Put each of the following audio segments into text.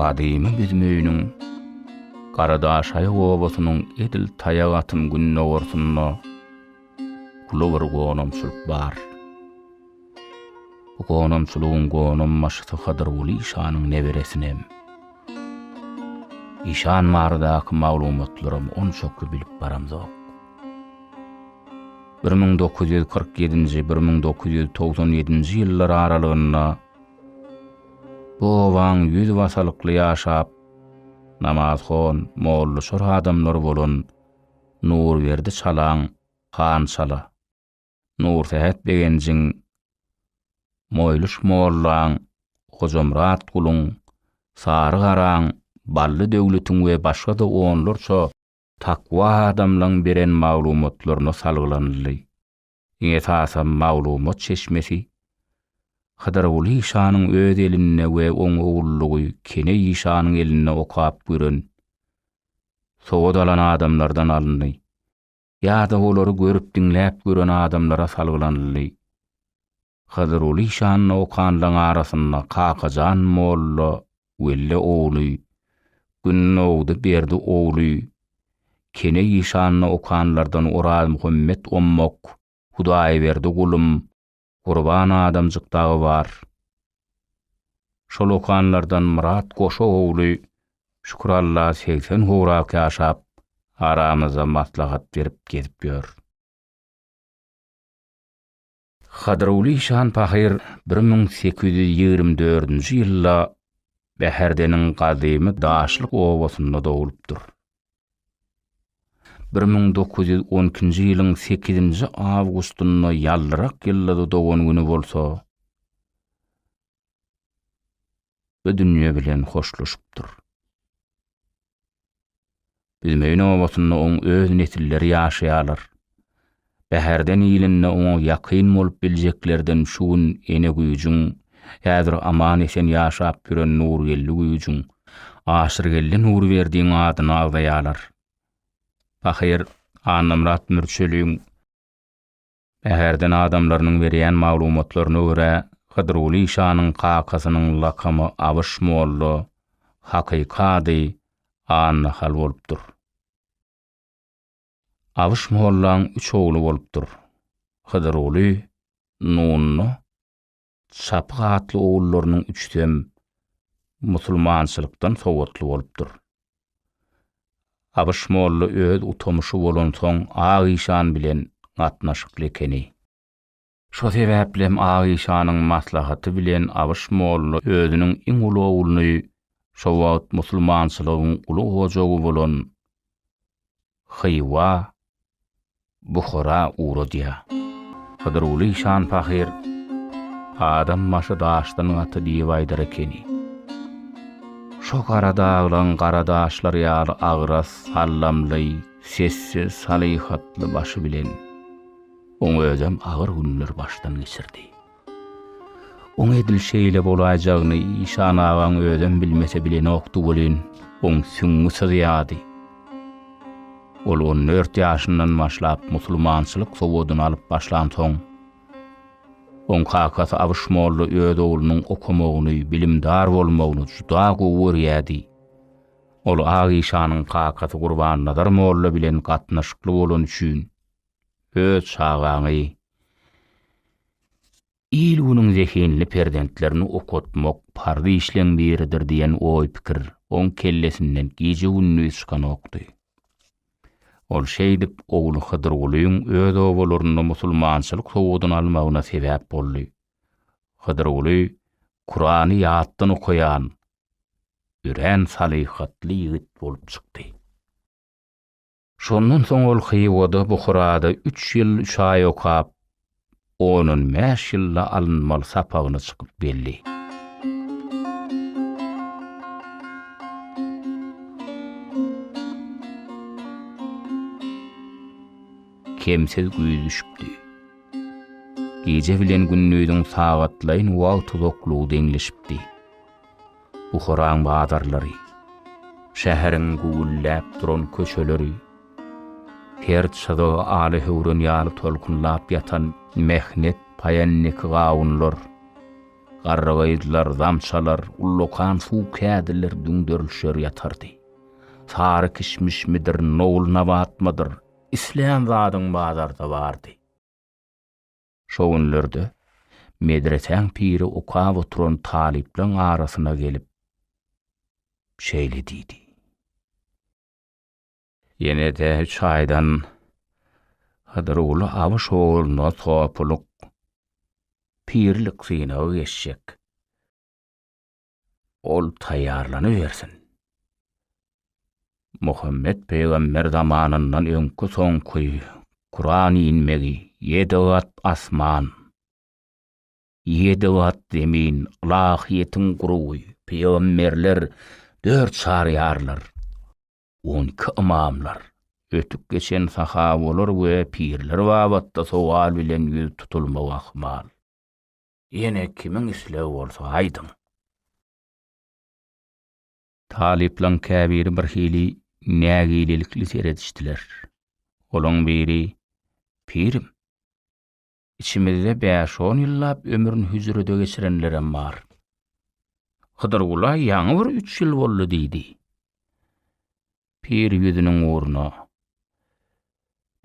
Gadymy Büzmeýiniň Garadaşaýak obasynyň edil taýak atym gündogarsynda uly bir gonamçylyk bar. Bu gonamçylygyň gonambaşysy Hydyrguly işanyň neberesinem. Işan baradaky maglumatlaram onçakly bilip baramzok. 1947-nji, 1997-nji ýyllar aralygynda bu obaň ýüz basalykly ýaşap, namazhon, mollaçar adamlary bolan Nurberdi çalaň Han çala, Nursähet begenjiň, Moýluş mollaň, Hojamyrat guluň, Sary garaň, Bally döwletiň we başga-da onlarça takwa adamlaň beren maglumatlaryna salgylanyldy. Iň esasam maglumat çeşmesi Hydyrguly işanyň öz elinde we oň ogullygy Kene işanyň elinde okap gören, sowat alan adamlardan alyndy. Ýa-da olary görüp-diňläp gören adamlara salgylanyldy. Hydyrguly işanda okanlaň arasynda Kakajan molla, Welle ogly, Gündogdy Berdi ogly, Kene işanda okanlardan Orazmuhammet ommak, Hudaýberdi gulum, Gurban adamjyk dagy bar. Şol okanlardan Myrat goşa ogly Şükür Alla 80 gowrak ýaşap, aramyzda maslahat berip gezip ýör. Hydyrguly işan pahyr 1824-nji ýylda Bäherdeniň gadymy Daşlyk obasynda doglupdyr. 1912-nji ýylyň sekizinji awgustynda ýaldyrak ýyldyzy dogan güni bolsa, bu dünýe bilen hoşlaşypdyr. Büzmeýin obasynda oň öz nesilleri ýaşaýarlar. Bäherden ilinde oňa ýakyn bolup biljeklerden şu gün Ene güýjüň, häzir aman-esen ýaşap ýören Nurgeldi güýjüň, Aşyrgeldi Nurberdiň adyny agzaýarlar. Pahyr Annamyrat Mürçeliň Bäherden adamlarynyň berýän maglumatlaryna görä, Hydyrguly işanyň kakasynyň lakamy Abyş molla, hakyky ady Annahal bolupdyr. Abyş mollaň üç ogly bolupdyr, Hydyrguly, Nunna, Çapyk atly ogullarynyň üçüsem musulmançylykdan sowatly bolupdyr. Abyş molla öz utamyşy bolansoň Ak işan bilen gatnaşykly ekeni. Şo sebäplem Ak işanyň maslahaty bilen Abyş molla özüniň iň uly ogluny şo wagt musulmançylygyň uly ojagy bolan Hywa, Buhara ugradýar. Hydyrguly işan pahyr, Adam başy daşdan gaty diýip aýdar ekeni. Şo gara daglaň gara daşlary ýaly agras, sallamly, sessiz, salyhatly başy bilen oň özem agyr günleri başdan geçirdi. Oň edil şeýle bolaýjagyny Işan agaň özem bilmese bilenokdy welin, oň süňňi syzýardy. Ol on dört ýaşyndan başlap musulmançylyk sowadyny alyp başlansoň, oň kakasy Abyş molla öz oglunyň okamagyny, bilimdar bolmagyny juda gowy görýärdi. Ol Ak işanyň kakasy Gurbannazar molla bilen gatnaşykly bolany üçin, öz çagaňy Il-günüň zehinli perzentlerini okatmak parz işleň biridir diýen oý-pikir oň kellesinden gije-gündiz çykanokdy. Ol şeýdip ogly Hydyrgulyň öz obalarynda musulmançylyk sowadyny almagyna sebäp boldy. Hydyrguly Kurany ýatdan okaýan, örän salyhatly ýigit bolup çykdy. Şondan soň ol Hywada, Buharada üç ýyl üç aý okap, on-on bäş ýylda alynmaly sapagyna çykyp geldi. Kemsiz güýz düşüpdi. Gije bilen gündiziň sagatlaýyn wagt uzaklygy deňleşipdi. Buharaň bazarlary, şäheriň güwülläp duran köçeleri, her çyzygy ala höwren ýaly tolkunlap ýatan mähnet paýanniki gawunlar. Garry gyzlar, zamçalar, ullakan suw kädiler düňderilişer ýatardy. Sary kişmişmidir, nowul-nabatmydyr, islän zadyň bazarda bardy. Şo günlerde medresäň piri okap oturan talyplaň arasyna gelip, şeýle diýdi. Ýene-de üç aýdan Hydyrguly Abyş ogluna sopulyk, pirlik synagy geçjek. Ol taýýarlanybersin. Muhammet pygamber zamanyndan öňki-soňky Kuran inmegi ýedi gat asman, ýedi gat zemin, ylahyýetiň guruwy, pygamberler, dört çaryýarlar, 12 ymamlar, ötüp geçen sahabalar we pirler babatda sowal bilen ýüz tutulmagy ahmal. Ýene kimiň islegi bolsa aýdyň. Talyplaň käbiri birhili nägilelikli seredişdiler. Olaň biri, Pirim, içimizde bäş-on ýyllap ömrüni hüjrede geçirenlerem bar. Hydyrgula ýaňy bir üç ýyl boldy diýdi. Pir ýüzüniň ugruna,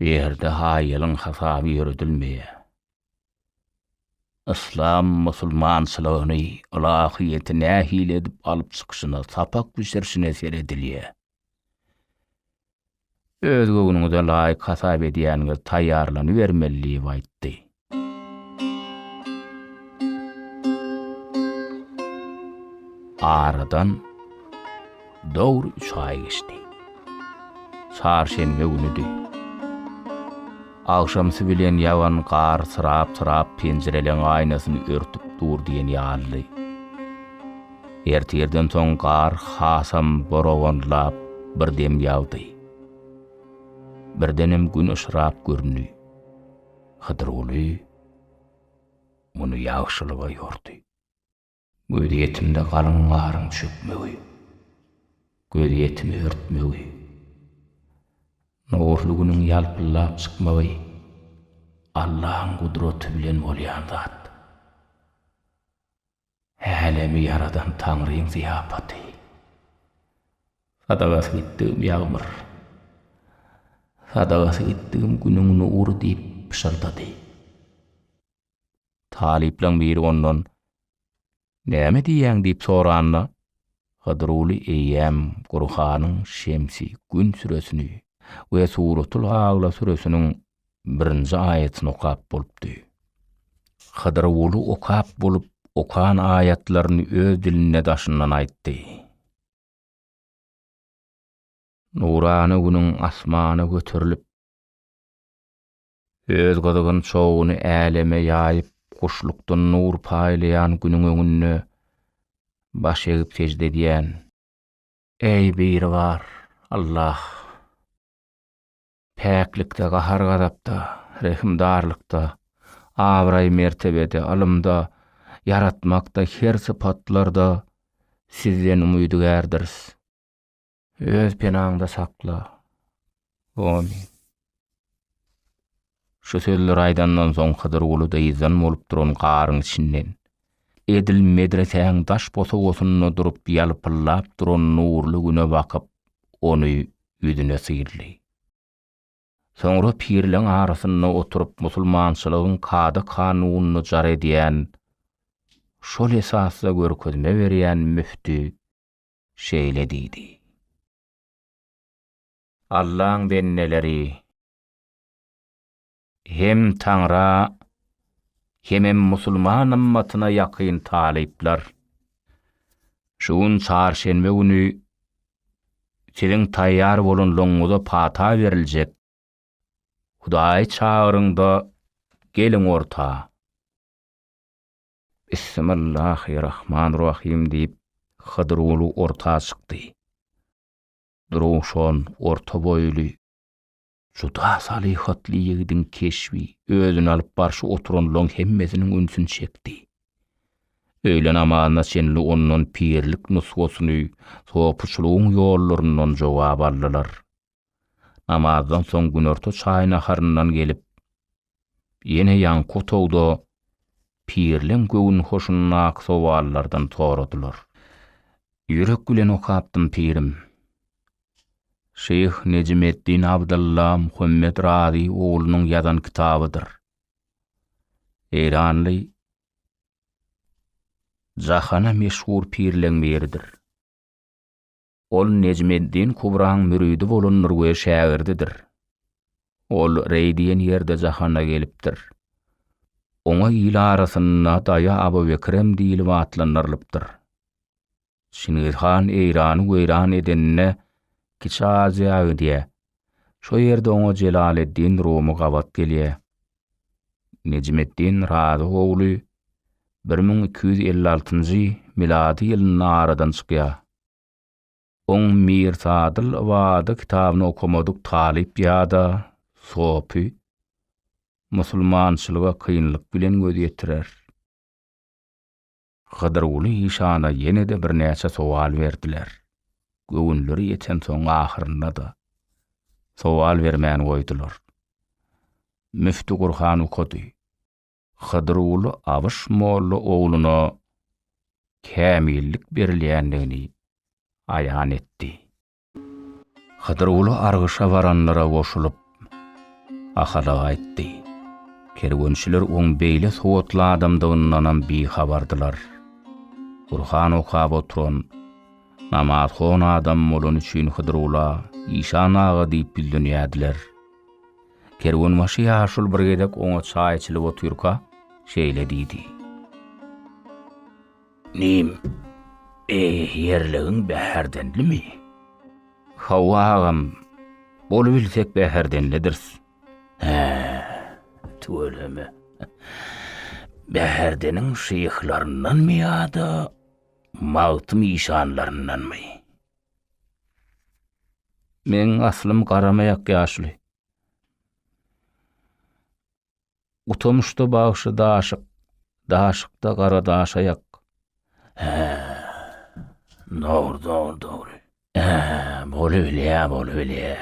Bu ýerde haýalyň hasaby ýöredilmeýär. Yslam musulmançylygyny, ylahyýeti nähili edip alyp çykyşyna, sapak bişirişine seredilýär. Öz göwnüňize laýyk hasap edýäniňiz taýýarlanybermeli diýip aýtdy. Aradan dogry üç aý geçdi. Çarşenbe günüdi. Agşamsy bilen ýagan gar syrap-syrap penjireleň aýnasyny örtüp dur diýen ýalydy. Ertirden soň gar hasam boraganlap bir dem ýagdy. Birdenem gün yşrap göründi. Hydyrguly muny ýagşylyga ýordy. Gözýetimde galyň garyň çökmegi, gözýetimi örtmegi, nurly günüň ýalpyldap çykmagy Allahyň gudraty bilen bolýan zat. Älemi ýaradan Taňryň zyýapaty. Sadagasy gitdigim ýagmyr. Sadagasy gitdigim günüň nury diýip pyşyrdady. Talyplaň biri ondan, Näme diýýäň diýip soranda, Hydyrguly eýýäm Gurhanyň Şemsi, Gün süresini we Suratul Agla süresiniň birinji aýatyny okap bolupdy. Hydyrguly okap bolup, okan aýatlaryny öz dilinde daşyndan aýtdy. Nurana günüň asmana göterilip, öz gyzgyn çoguny äleme ýaýyp, guşlukdan nur paýlaýan günüň öňünde baş egip sežde edýän. Eý, Biribar, Allah! Päklikde, gahar-gazapda, rehimdarlykda, abraý-mertebede, ylymda, ýaratmakda, her sypatlarda Sizden umydygärdiris. Öz penaňda sakla. Amin. Şu sözleri aýdandan soň Hydyrguly dyzdan bolup duran garyň içinden, edil medresäň daş bosagasynda durup ýalpyldap duran nurly güne bakyp, ony ýüzüne syldy. Soňra pirleň arasynda oturyp musulmançylygyň kada-kanunyny jar edýän, şol esasda görkezme berýän müfti şeýle diýdi. Allaň bendeleri! Hem Taňra, hemem musulman ymmatyna ýakyn talyplar! Şu gün çarşenbe güni siziň taýýar bolanlygyňyza pata beriljek Hudaýy çagyryňda geliň orta. Bismillahi-rahman-rahim diýip, Hydyrguly orta çykdy. Duruşan, orta boýly, juda salyhatly ýigidiň keşbi, özüni alyp barşy oturanlaryň hemmesiniň ünsüni çekdi. Öýle namazyna çenli ondan pirlik nusgasyny, sopuçylygyň ýollaryndan jogap aldylar. Namazdan soň günorta çaý naharyndan gelip, ýene ýaňky otagda. Pirleň göwün hoşundaky sowallardan soradylar. Ýürek bilen okapdym pirim. Şyh Nejmeddin Abdylla Muhammet Razy oglunyň ýazan kitabydyr. Eýranly jahana meşhur pirleň biridir. Ol Nejmeddin Kubraň müridi bolandyr we şägirdidir. Ol Reý diýen ýerde jahana gelipdir. Oňa il arasynda Daýa Abubekirem diýlip atlandyrylypdyr. Çingiz han Eýrany weýran edeninde Kiçi Aziýa gidýär. Şo ýerde oňa Jelaleddin Rumy gabat gelýär. Nejmeddin Razy ogly 1256-njy milady ýylynda aradan çykýar. Oň Mirsadyl Ybady kitabyny okamadyk talyp ýa-da sopy musulmançylyga kynlyk bilen göz ýetirer. Hydyrguly işana ýene-de birnäçe sowal berdiler. Göwünleri ýetensoň ahyrynda-da, sowal bermän goýdular. Müfti Gurhan okady. Hydyrguly Abyş molla ogluna kämillik berilýändigini aýan etdi. Hydyrguly argyşa baranlara goşulyp, Ahala gaýtdy. Kerwençiler oň beýle sowatly adamdygyndanam bihabardylar. Gurhan okap oturan, namazhon adam bolany üçin Hydyrgula Işan aga diýip ýüzlenýärdiler. Kerwenbaşy ýaşuly bir gezek oňa çaý içilip otyrka, şeýle diýdi. Nim, e, ýerligiň Bäherdenlimi? Hawa, agam, bolubilsek Bäherdenlidiris. Hä, tüweleme. Bäherdeniň şyhlaryndanmy ýa-da Magtym işanlaryndanmy? Meň aslym garamaýak ýaşuly. Utamyşda bagşy daşyk, daşykda gara daşaýak. Hä, dogry, dogry, dogry. Hä, bolubilýä, bolubilýä.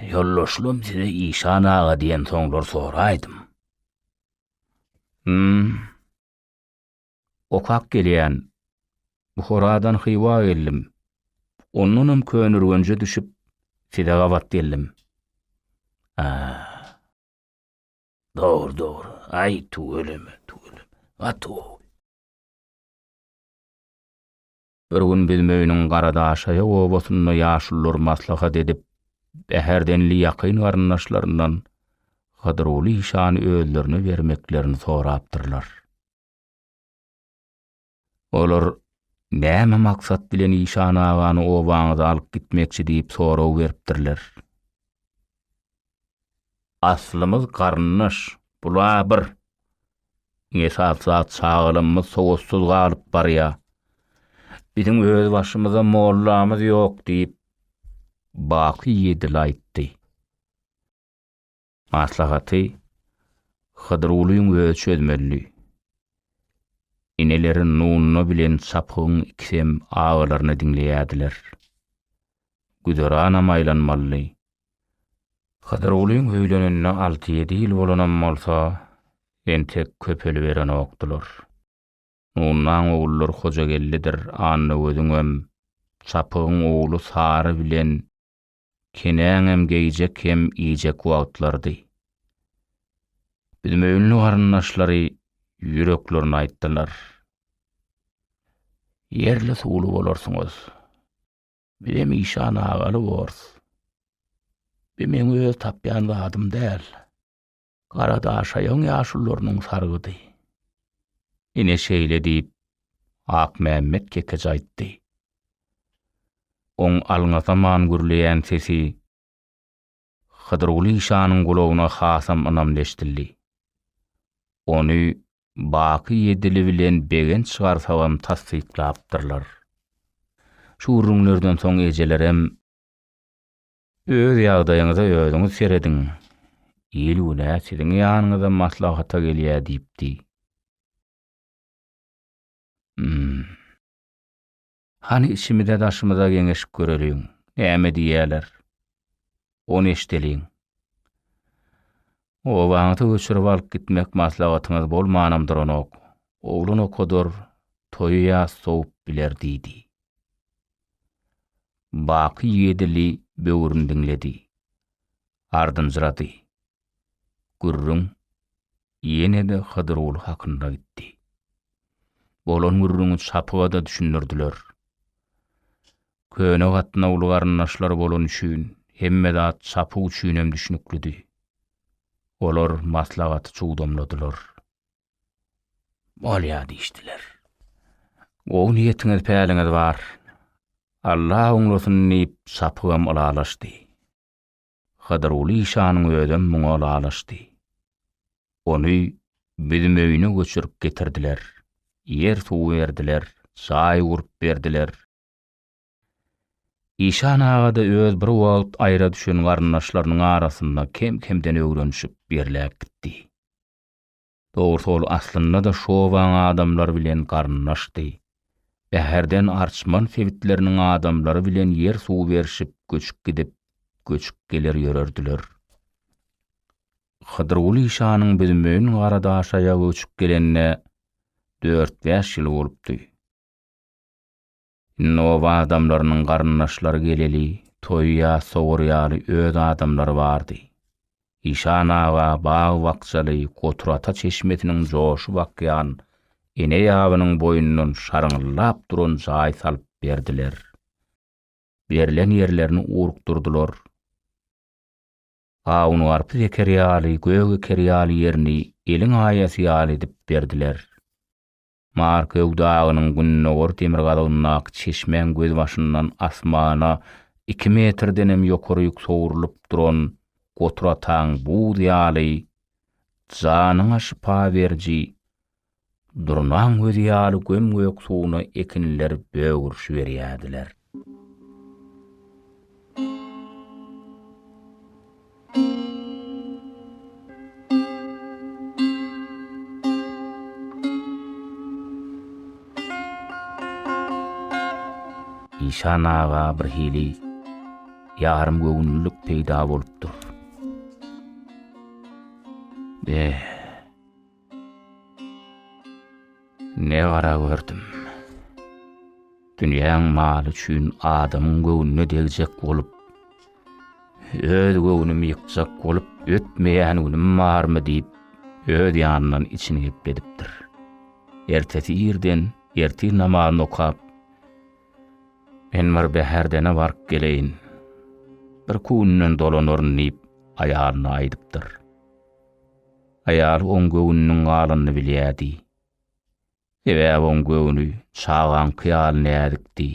Ýoldaşlam size işan aga diýensoňlar soraýdym. Hum. Okap gelýän. Buharadan Hywa geldim. Ondanam Köneürgenje düşüp, size gabat geldim. Hä. Dogry, dogry. Aý, tüweleme, tüweleme. Gaty gowy. Bir gün Büzmeýiniň Garadaşaýak obasynda ýaşulular maslahat edip, Bäherdenli ýakyn garyndaşlaryndan Hydyrguly işany özlerine bermeklerini sorapdyrlar. Olar näme maksat bilen işan agany obaňyza alyp gitmekçi diýip sorag beripdirler. Aslymyz garyndaş, bula bir. Iň esasy zat çagalamyz sowatsyz galyp barýa. Biziň öz başymyza mollamyz ýok diýip, Baky Ýedili aýtdy. Maslahaty Hydyrgulyň özi çözmelidi. Eneleri Nunna bilen Çapygyň ikisem agalaryny diňleýärdiler. Güzeranam aýlanmalydy. Hydyrgulyň öýlenenine alty-ýedi ýyl bolanam bolsa, entek köpeliberenokdylar. Nunnaň ogullary Hojageldidir Annagözüňem, Çapygyň ogly Sary bilen Kenäňem geýjek hem iýjek wagtlarydy. Büzmeýinli garyndaşlary ýüreklerini aýtdylar. Ýerli-suwly bolarsyňyz. Bizem işan agaly borus. Bi meň öz tapýan zadym däl. Garadaşaýagyň ýaşulularynyň sargydy. Ine şeýle diýip, Akmämmet kekeç aýtdy. Oň alňasaman gürleýän sesi Hydyrguly işanyň gulagyna hasam ynamly eşidildi. Ony Baky Ýedili bilen Begenç Garsagam tassyklapdyrlar. Şu gürrüňlerden soň ejelerem, Öz ýagdaýyňyza özüňiz serediň, il-gün-ä siziň ýanyňyza maslahata gelýä diýipdi. Hum. Hany içimize-daşymyza geňeşip göreliň, näme diýýäler. Ony eşideliň. Obaňyzy göçürip alyp gitmek maslahatyňyz bolmanam duranok. Oglan okadar, toýy ýas sowup biler diýdi. Baky ýedili böwrüni diňledi. Ardynjyrady. Gürrüň ýene-de Hydyrguly hakynda gitdi. Bolan gürrüňi çapyga-da düşündirdiler. Köne gatnawly garyndaşlar bolany üçin hemme zat çapyk üçinem düşnüklidi. Olar maslahaty çugdamladylar. Bolýa diýişdiler. Gowy niýetiňiz-päliňiz bar. Alla oňlasyn diýip, çapygam ylalaşdy. Hydyrguly işanyň özem muňa ylalaşdy. Ony Büzmeýine göçürip getirdiler. Ýer-suw berdiler, jaý gurup berdiler. Işan aga-da öz bir wagt aýra düşen garyndaşlarynyň arasynda kem-kemden öwrenişip ýerläp gitdi. Dogrusy ol aslynda-da şu obaň adamlary bilen garyndaşdy. Bäherden Arçman sebitleriniň adamlary bilen ýer-suw berşip göçüp gidip, göçüp geler ýörerdiler. Hydyrguly işanyň Büzmeýin Garadaşaýa göçüp gelenine dört-bäş ýyl bolupdy. Indi oba adamlarynyň garyndaşlary geleli, toýy ýa sowar ýaly öz adamlary bardy. Işan aga bag-bakjaly Gotur ata çeşmesiniň joşup akýan ene ýabynyň boýundan şarňyllap duran jaý salyp berdiler. Berlen ýerlerini urukdyrdylar. Gawun-garpyz eker ýaly, gök eker ýaly ýerini eliň aýasy ýaly edip berdiler. Marköw dagynyň gündogar-demirgazygyndaky çeşmäň gözbaşyndan asmana iki metrdenem ýokaryk sowrulyp duran Gotur ataň buz ýaly, janyňa şypa beriji, durnaň gözi ýaly göm-gök suwuna ekinler bögürişiberýärdiler. Işan aga birhili ýarym göwünlilik peýda bolupdyr. Be. Ne gara gördüm. Dünýäň maly üçin adamyň göwnüne degjek bolup, öz göwnümi ýykjak bolup ötmeýän günüm barmy diýip, öz ýanyndan içini gepledipdir. Ertesi irden ertir namazyny okap, Men bir Bäherdene baryp geleýin, birki günden dolanaryn diýip, aýalyna aýdypdyr. Aýaly oň göwnüniň galanyny bilýärdi. Sebäbi oň göwni çagaňky ýaly näzikdi.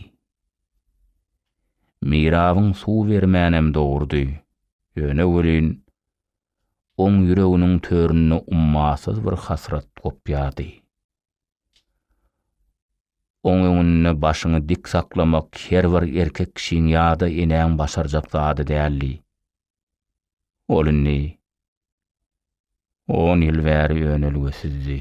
Mirabyň suw bermänem dogrudy, ýöne welin, oň ýüreginiň töründe ummasyz bir hasrat gopýardy. Oň öňünde başyňy dik saklamak her bir erkek kişiň ýa-da enäň başarjak zady däldi. Ol indi on ýyl bäri önelgesizdi.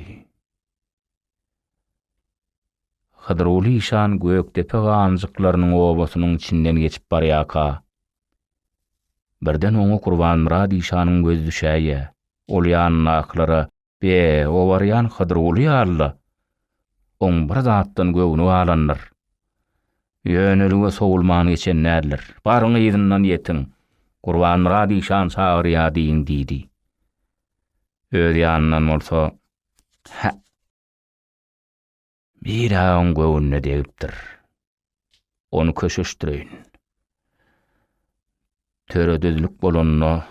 Hydyrguly işan Gökdepe ganjyklarynyň obasynyň içinden geçip barýarka, birden oňa Gurbanmyrat işanyň gözi düşäýýär. Ol ýanyndakylara Be, o barýan Hydyrguly ýaly-la. Oň bir zatdan göwni galandyr. Ýönelige sowulman geçen däldir. Baryň yzyndan ýetiň. Gurbanmyrat işan çagyrýar diýiň diýdi. Öz ýanyndan bolsa, Hä! Bir-ä oň göwnüne degipdir. Ony köşeşdireýin. Töredüzlük bolanda,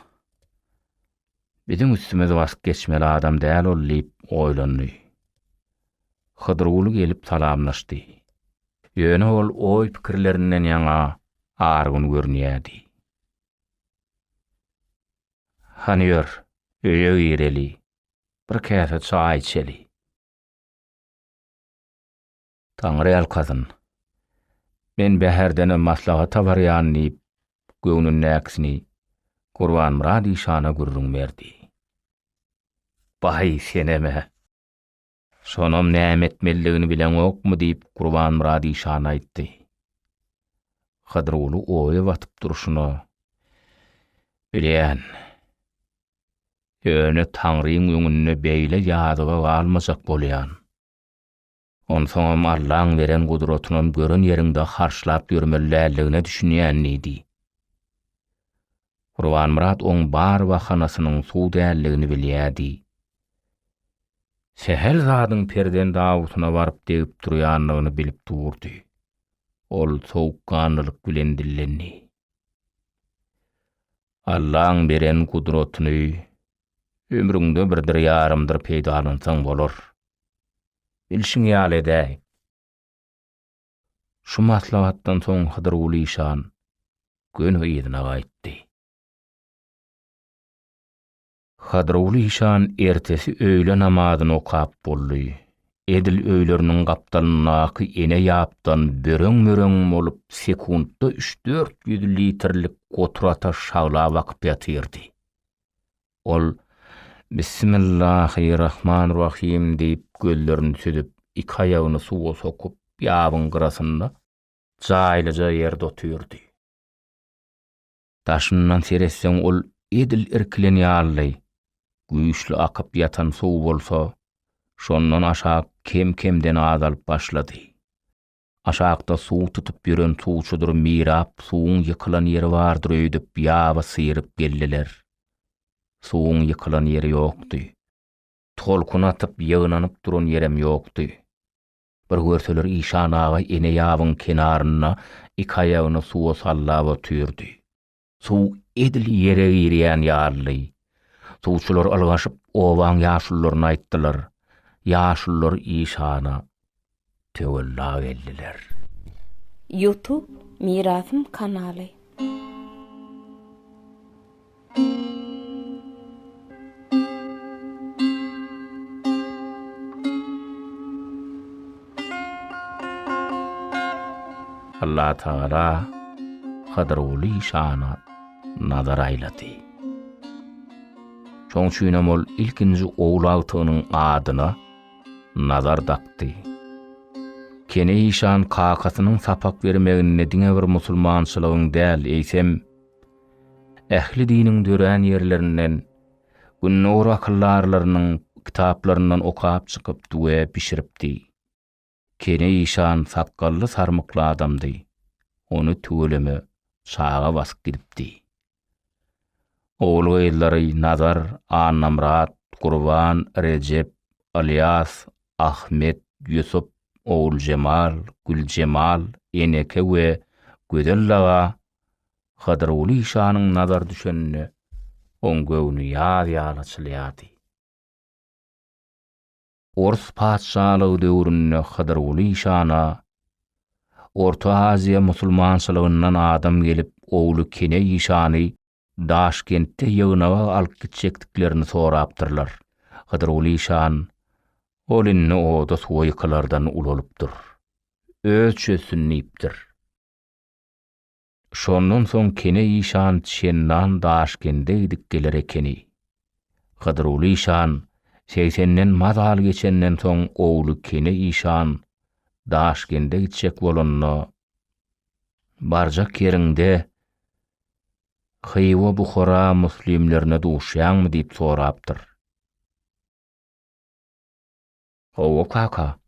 biziň üstümizi basyp geçmeli adam däl ol diýip oýlandy. Hydyrguly gelip salamlaşdy. Ýöne ol oý-pikirlerinden ýaňa argyn görünýärdi. Hany ýör, öýe gireli, bir käse çaý içeli. Taňry ýalkasyn. Men Bäherdene maslahata barýan diýip, göwnündäkisini Gurbanmyrat işana gürrüň berdi. Baý, senem-ä! Şonam näme etmelidigini bileňokmy diýip, Gurbanmyrat işan aýtdy. Hydyrguly oýa batyp durşuna, Bilýän. Ýöne Taňryň öňünde beýle ýazyga galmajak bolýan. Onsoňam Allaň beren gudratynam gören ýeriňde harçlap ýörmeli däldigine düşünýän diýdi. Gurbanmyrat oň bar bahanasynyň suw däldigini bilýärdi. Sähel zadyň perzent awusyna baryp degip durýandygyny bilip durdy. Ol sowukganlylyk bilen dillendi. Allaň beren gudratyny ömrüňde birdir ýarymdyr peýdalansaň bolar. Bilşiň ýaly edäý. Şu maslahatdan soň Hydyrguly işan göni yzyna gaýtdy. Hydyrguly işan ertesi öýle namazyny okap boldy. Edil öýleriniň gapdalyndaky ene ýapdan böreň-möreň bolup sekuntda üç-dört ýüz litrlik gotur ata şaglap akyp ýatyrdy. Ol, Bismillahi-rahman-rahim diýip, gözlerini süzüp, iki aýagyny suwa sokup, ýabyň gyrasynda jaýlyja ýerde otyrdy. Daşyndan seretseň, ol edil irkilen ýalydy. Güýçli akyp ýatan suw bolsa, şondan aşak kem-kemden azalyp başlady. Aşakda suw tutup ýören suwçudyr mirap suwuň ýykylan ýeri bardyr öýdüp ýaby syryp geldiler. Suwuň ýykylan ýeri ýokdy. Tolkun atyp ýygnanyp duran ýerem ýokdy. Bir görseler Işan aga ene ýabyň kenarynda iki aýagyny suwa sallap otyrdy. Suw edil ýere girýän ýalydy. Suwçular ylgaşyp obaň ýaşulularyna aýtdylar. Ýaşulular işana töwella geldiler. Youtube Mirasym kanaly. Allatagala Hydyrguly işana nazar aýlady. Şoň üçinem ol ilkinji ogul agtygynyň adyna Nazar dakdy. Kene işan kakasynyň sapak bermeginde diňe bir musulmançylygyň däl, eýsem, ähli diniň dörän ýerlerinden, Gündogar akyldarlarynyň kitaplaryndan okap çykypdy we bişiripdi. Kene işan sakgally-sarmykly adamdy. Ony tüweleme çaga basyp gidipdi. Ogul-gyzlary Nazar, Annamyrat, Gurban, Rejep, Ylýas, Ahmet, Ýusup, Oguljemal, Güljemal, Eneke we Gözel daga Hydyrguly işanyň nazary düşende, oň göwni ýaz ýaly açylýardy. Ors patyşalygy döwründe Hydyrguly işana Orta Aziýa musulmançylygyndan adam gelip, ogly Kene işany Daşkentde ýygnaga alyp gitjekdiklerini sorapdyrlar. Hydyrguly işan, Ol indi oda-suwa ýykylardan ulalypdyr. Öz çözsün diýipdir. Şondan soň Kene işan çendan Daşkende gidip geler ekeni. Hydyrguly işan segsenden mazaly geçenden soň ogly Kene işan Daşkende gitjek bolanda, Barjak ýeriňde Hywa-Buhara muslimlerine duşýaňmy diýip sorapdyr. Hawa, kaka.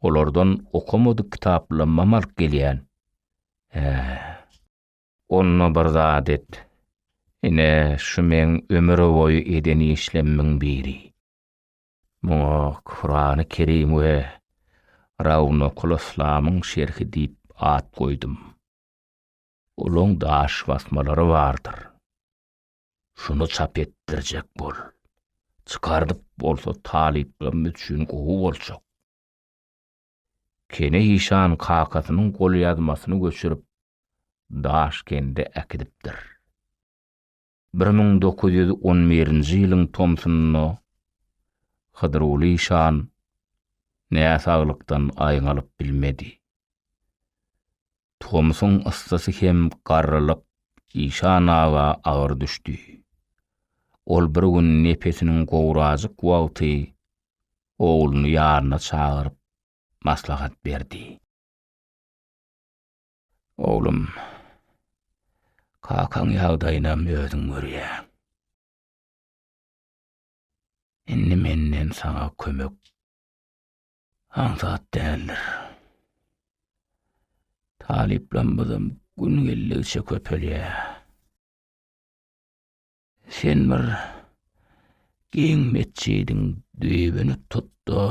Olardan okamadyk kitaplammam alyp gelýän. Hä. Onda bir zat et. Ine, şu meň ömürboýy eden işlemmiň biri. Muňa Kurany Kerim we Rawnakyl Yslamyň şerhi diýip at goýdum. Olaň daş basmalary bardyr. Şuny çap etdirjek bol. Çykardyp bolsa talyplarymyz üçin gowy boljak. Kene işan kakasynyň golýazmasyny göçürip, Daşkende äkidipdir. 1911-nji ýylyň tomsunda Hydyrguly işan näsaglykdan aýňalyp bilmedi. Tomsuň yssysy hem garrylyk Işan aga agyr düşdi. Ol bir gün nepesiniň gowrajyk wagty ogluny ýanyna çagyryp, maslahat berdi. Oglum, kakaň ýagdaýynam özüň görýäň. Indi menden saňa kömek. Aňsat däldir. Talyplarymyzam gün geldigiçe köpelýär. Sen bir giň metjidiň düýbüni tut-da,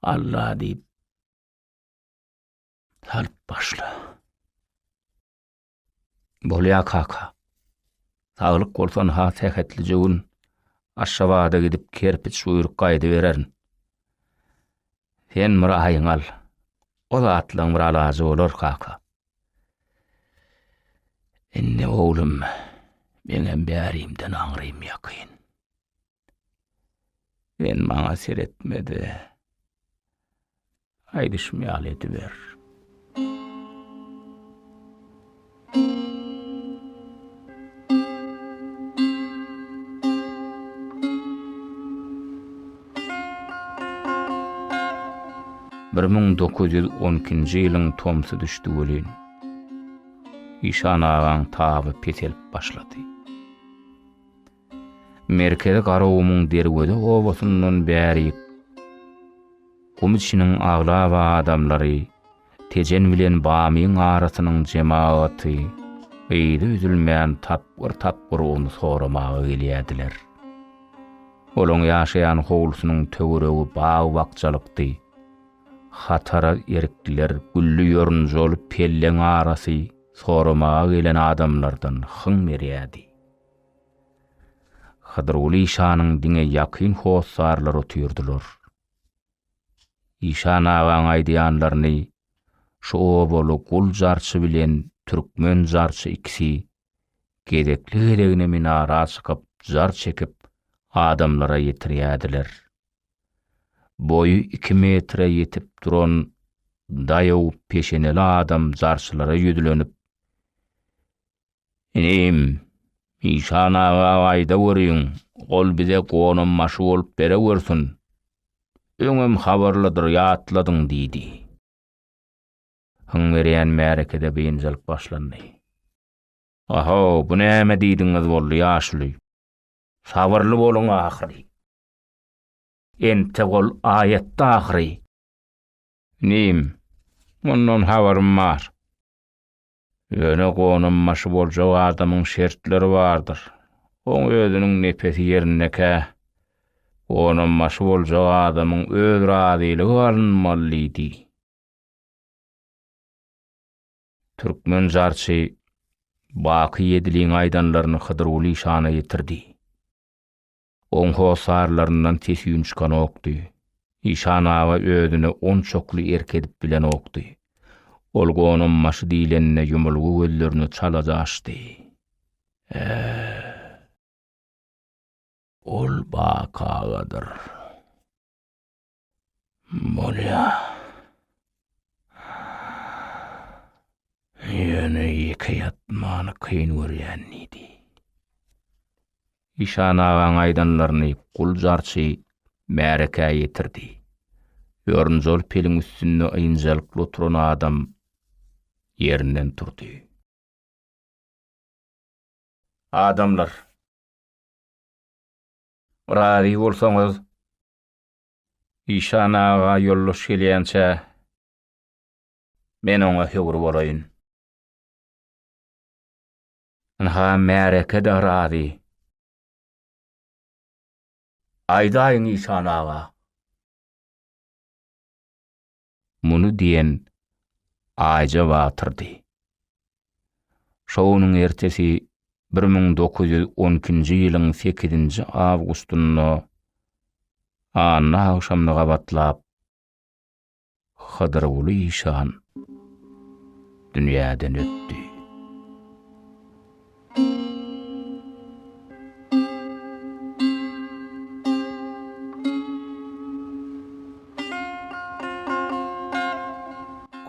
Alla diýip, salyp başla. Bolýa kaka. Saglyk bolsa ynha sähetlije gün Aşgabada gidip kerpiç buýrup gaýdybererin. Sen bir aýyňy al. O zatlaň bir alajy bolar kaka. Indi oglum, meňem bärimden aňrym ýakyn. Sen maňa seretme-de, Aýdyşym ýaly ediber. 1912-nji ýylyň tomsy düşdi welin, Işan agaň taby peselip başlady. Merkezi Garagumuň Derweze obasyndan bärik Gum içiniň aglaba adamlary Tejen bilen Bamyň arasynyň jemagaty yzy üzülmän tapgyr-tapgyr ony soramaga gelýärdiler. Olaň ýaşaýan howlusynyň töweregi bag-bakjalykdy. Hatara erikler, gülli ýorunjaly pelleň arasy soramaga gelen adamlardan hyň berýärdi. Hydyrguly işanyň diňe ýakyn hossarlary otyrdylar. Işan agaň aýdýanlaryny şu obaly Gul jarçy bilen Türkmen jarçy ikisi gezekli-gezegine minara çykyp jar çekip adamlara ýetirýärdiler. Boýy iki metre ýetip duran daýaw peşeneli adam jarçylara ýüzlenip, Inim, Işan aga aýdaweriň, ol bize gonambaşy bolup berewersin. Öňem habarlydyr, ýatladyň diýdi. Hyň berýän märekede biynjalyk başlandy. Ahow, bu näme diýdiňiz boldy, ýaşuly? Sabyrly boluň ahyry. Entek ol aýatda ahyry. Inim, mundan habarym bar. Ýöne gonambaşy boljak adamyň şertleri bardyr. Oň özüniň nepesi ýerindekä, gonambaşy boljak adamyň öz razylygy alynmaly diýdi. Türkmen jarçy Baky Ýediliň aýdanlaryny Hydyrguly işana ýetirdi. Oň hossarlaryndan ses-üýn çykanokdy. Işan aga özüne onçakly erk edip bilenokdy. Ol gonambaşy diýlende ýumulgy gözlerini çalaja açdy. Ä, ol Baky agadyr. Bolýa. Ýöne ýeke ýatmany kyn görýän diýdi. Işan agaň aýdanlaryny Gul jarçy märekä ýetirdi. Ýorunjaly peliň üstünde ynjalykly oturan adam ýerinden turdy. Adamlar! Razy bolsaňyz, Işan aga ýoldaş gelýänçä, men oňa höwür bolaýyn. Ynha, märeke-de razy. Aýdaýyň, Işan aga. Muny diýen Aýja batyrdy. Şo günüň ertesi 1912-nji ýylyň sekizinji awgustynda anna agşamyna gabatlap Hydyrguly işan dünýäden ötdi.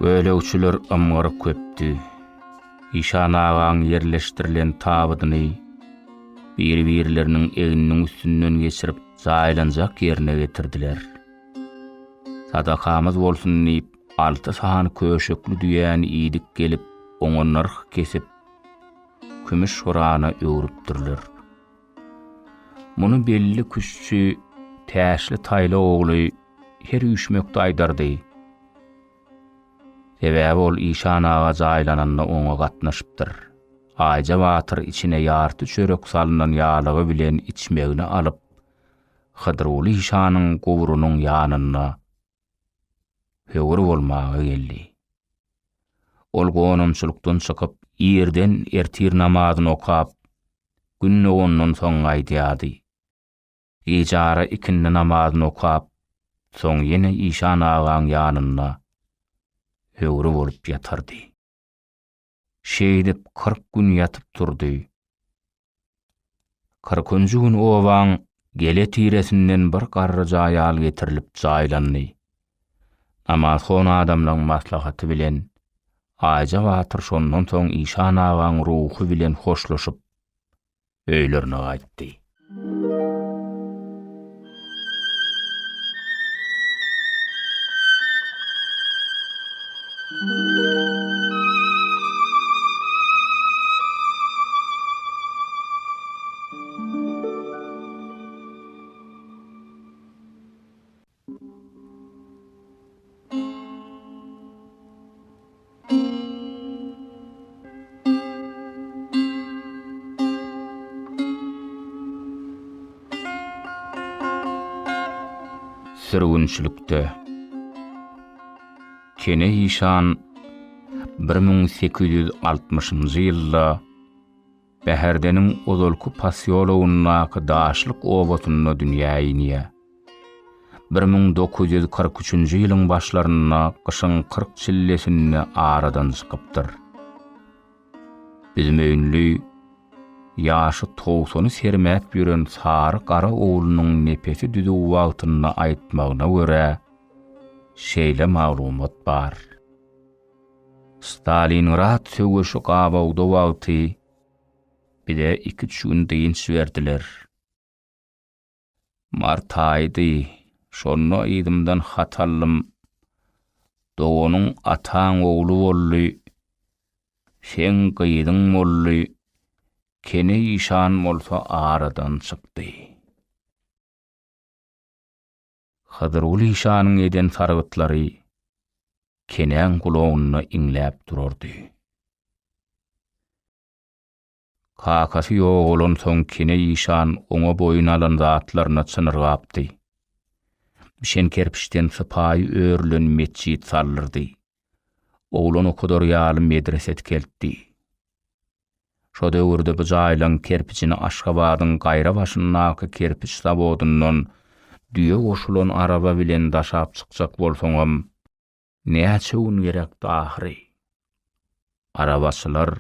Gölegçiler ymgyr köpdi. Işan agaň ýerleşdirilen tabydyny biri-birleriniň egniniň üstünden geçirip jaýlanjak ýerine getirdiler. Sadakamyz bolsun diýip, alty sany köşekli düýäni iýdik gelip, oňa nyrh kesip, kümüş gyrana öwrüpdirler. Muny belli küştçi Täşli Taýla ogly. her üýşmekde aýdardy. Sebäbi ol Işan aga jaýlananda oňa gatnaşypdyr. Aýja batyr içine ýarty çörek salnan ýalygy bilen içmegini alyp, Hydyrguly işanyň gubrunyň ýanynda höwür bolmaga geldi. Ol gonamçylykdan çykyp, irden ertir namazyny okap, Gün dogandan soň gaýdýardy. Gijara ikindi namazyny okap, soň ýene işan agaň ýanynda höwri bolup ýatardy. Şeýdip 40 gün ýatyp turdy. Kyrkynjy gün obaň Gele tiresinden bir garryja aýal getirilip jaýlandy. Namazhon adamlaň maslahaty bilen Aýja batyr şondan soň Işan agaň ruhy bilen hoşlaşyp, öýlerine gaýtdy. Sürgünçilikde Kene işan 1860-njy ýylda Bäherdeniň ozalky posýologyndaky Daşlyk obasynda dünýä inýär. 1943-nji ýylyň başlarynda gyşyň 40 çillesinde aradan çykypdyr. Büzmeýinli ýaşy togsany sermäp ýören Sary gara oglunyň nepesi düzüw wagtynda aýtmagyna görä, şeýle maglumat bar. Stalingrad söweşi gabawda wagty bize iküç gün dynç berdiler. Mart aýydy, şonda yzymdan hat aldym. Doganyň ataň ogly boldy, seň gyzyň boldy, Kene işan bolsa aradan çykdy. Hydyrguly işanyň eden sargytlary Kenäň gulagynda iňläp durardy. Kakasy ýogalansoň Kene işan oňa boýun alan zatlaryna çynyrgapdy. Bişen kerpiçden sypaýy örülen metjit saldyrdy. Oglan okadar ýaly medrese tikeltdi. Şo döwürde bu jaýlaň kerpiçini Aşgabadyň gaýra başyndaky kerpiç zawodyndan düýe goşulan araba bilen daşap çykjak bolsaňam, näçe gün gerekdi ahyry. Arabaçylar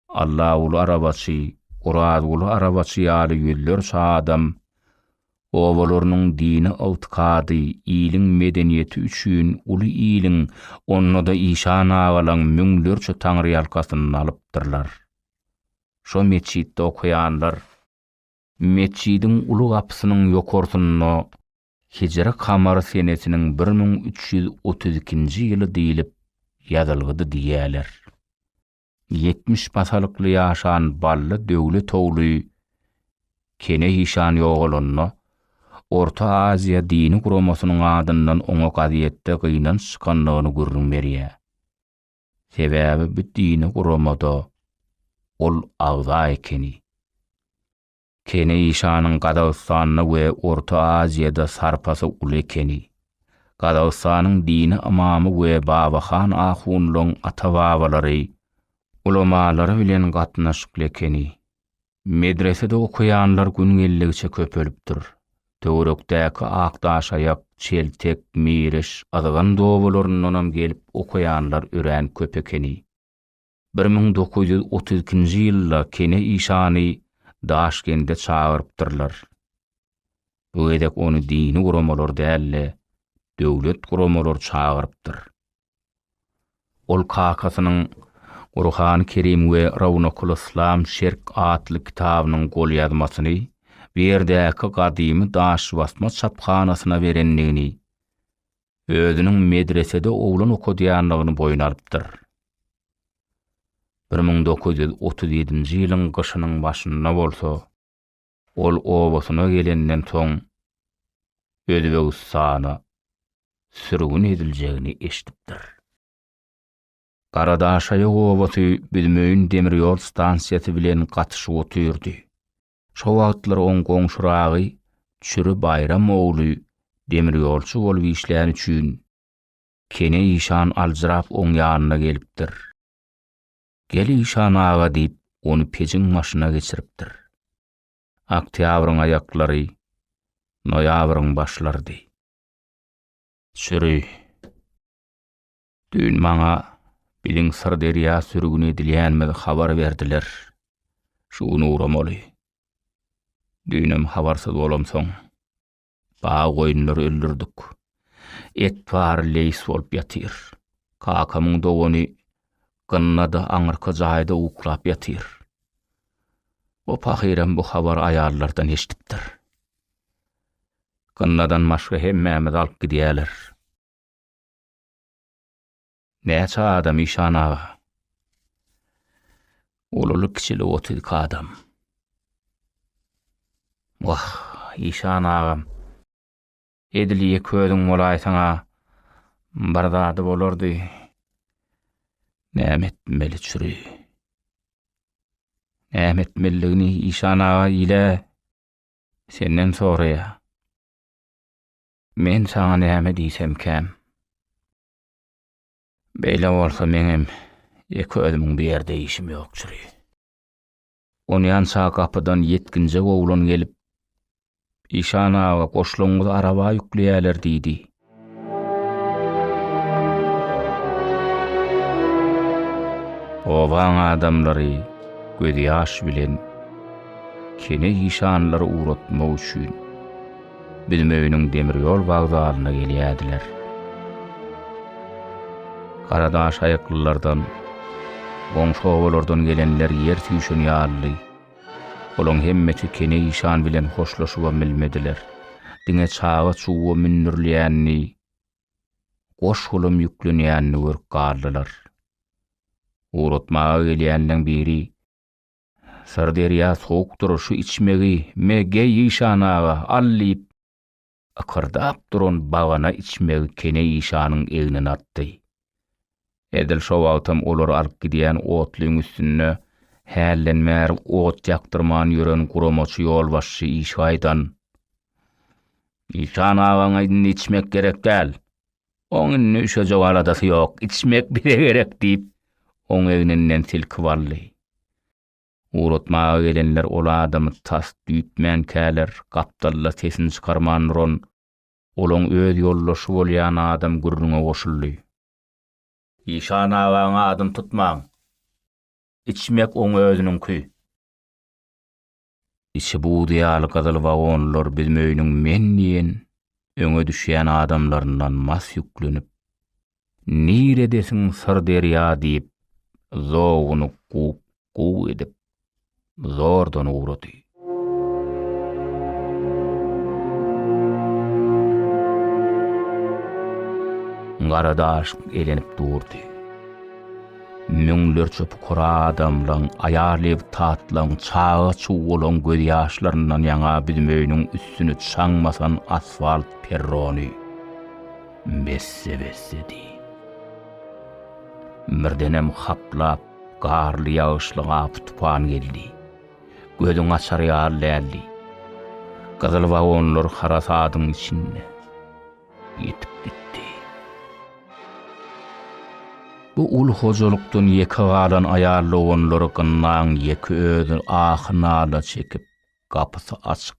Allaguly arabaçy, Orazguly arabaçy ýaly ýüzlerçe adam obalarynyň dini ygtykady, iliň medeniýeti üçin uly iliň, onda-da işan agalaň müňlerçe taňryýalkasyny alypdyrlar. Şo metjitde okaýanlar metjidiň uly gapysynyň ýokarsynda hijri kamary senesiniň 1332-nji ýyly diýlip ýazylgydy diýýärler. 70 basalykly ýaşan Bally Döwlet ogly Kene işan ýogalanda, Orta Aziýa dini guramasynyň adyndan oňa gazetde gynanç çykandygyny gürrüň berýär. Sebäbi bu dini guramada ol agza ekeni. Kene işanyň Gazagystanda we Orta Aziýada sarpasy uly ekeni. Gazagystanyň dini ymamy we Babahan ahunlaň ata-babalary ulamalary bilen gatnaşykly ekeni. Medresede okaýanlar gün geldigiçe köpelipdir. Töwerekdäki Akdaşaýak, Çeltek, Miriş, Yzgant obalaryndanam gelip okaýanlar örän köp ekeni. 1932-nji ýylda Kene işany Daşkende çagyrypdyrlar. Bu gezek ony dini guramalar däl-de, döwlet guramalary çagyrypdyr. Ol kakasynyň Gurhany Kerim we Rawnakulyslam Şerk atly kitabynyň golýazmasyny bu ýerdäki gadymy daşbasma çaphanasyna berendigini, özüniň medresede oglan okadýandygyny boýun alypdyr. 1937-nji ýylyň gyşynyň başynda bolsa, ol obasyna gelenden soň, Özbegistana. sürgün ediljegini eşidipdir. Garadaşaýak obasy Büzmeýin demir ýol stansiýasy bilen gatyşyp otyrdy. Şo wagtlar oň goňşuragy Çüri Baýram ogly demir ýolçy bolup işläni üçin Kene işan aljyrap oň ýanyna gelipdir. Gel işan aga diýip, ony pejiň başyna geçiripdir. Oktýabryň aýaklary, noýabryň başlarydy. Çüri. Düýn maňa biziň Syrderýa sürgün edilýänimizi habar berdiler. Şu gün ugramaly. Düýnem habarsyz bolamsoň, bag goýunlary öldürdik. Et bary leýs bolup ýatyr. Kakamyň dogany Gynna-da aňyrky jaýda uklap ýatyr. O pahyram bu habary aýallardan eşidipdir. Gynnadan başga hemmämizi alyp gidýäler. Näçe adam işan aga? Ululy-kiçili 32 adam. Wah, işan agam. Edil ýeke özüň bolaýsaň-a bir zady bolardy. Näme etmeli çüri? Näme etmelidigini işan aga ile senden soraýa. Men saňa näme diýsemkäm? Beýle bolsa meňem ýeke özümiň bu ýerde işim ýok çüri. Onýança gapydan ýetginjek oglan gelip, Işan aga, goşlaryňyzy araba ýükleýärler diýdi. Obaň adamlary gözýaş bilen Kene işanlary ugratmak üçin Büzmeýiniň demir ýol wokzalyna gelýärdiler. Garadaş aýaklylardan, goňşy obalardan gelenler ýer süýşen ýalydy. Olaň hemmesi Kene işan bilen hoşlaşybam bilmediler. Diňe çaga-çuga mündürilýänini, goş-golam ýüklenýänini görüp galdylar. Ugratmaga gelýänleň biri Syrderýa sowukdyr, şu içmegi, me, geý, işan aga, al diýip, ykyrdap duran bagana içmegi Kene işanyň egnine atdy. Edil şo wagtam olary alyp gidýän otlyň üstünde hälden bäri ot ýakdyrman ýören guramaçy ýolbaşçy işgaýdan, Işan agaňa indi içmek gerek däl. Oň indi üşejek aladasy ýok, içmek bize gerek diýip, oň egninden silkip aldy. Ugratmaga gelenler ol adamy tas düýtmänkäler, gapdalda sesini çykarman duran, olaň öz ýoldaşy bolýan adam gürrüňe goşuldy. Işan agaň adyny tutmaň. Içmek oň özüniňki. Içi buz ýaly gyzyl wagonlar Büzmeýiniň men diýen öňe düşýän adamlaryndan mas ýüklenip, Niredesiň Syrderýa diýip, zoguny gup-guw edip, zordan ugrady. Gara daş elenip durdy. Müňlerçe pukara adamlaň, aýal-ebtatlaň, çaga-çugalaň gözýaşlaryndan ýaňa Büzmeýiniň üstüni çaň basan asfalt perrony besse-bessedi. Birdenem haplap, garly-ýagyşly apy-tupan geldi. Gözüň açar ýaly däldi. Gyzyl wagonlar harasadyň içinde ýitip gitdi. Bu uly hojalykdan ýeke galan aýal doganlary gynnaň ýeke özi ahy-nala çekip, gapysy açyk,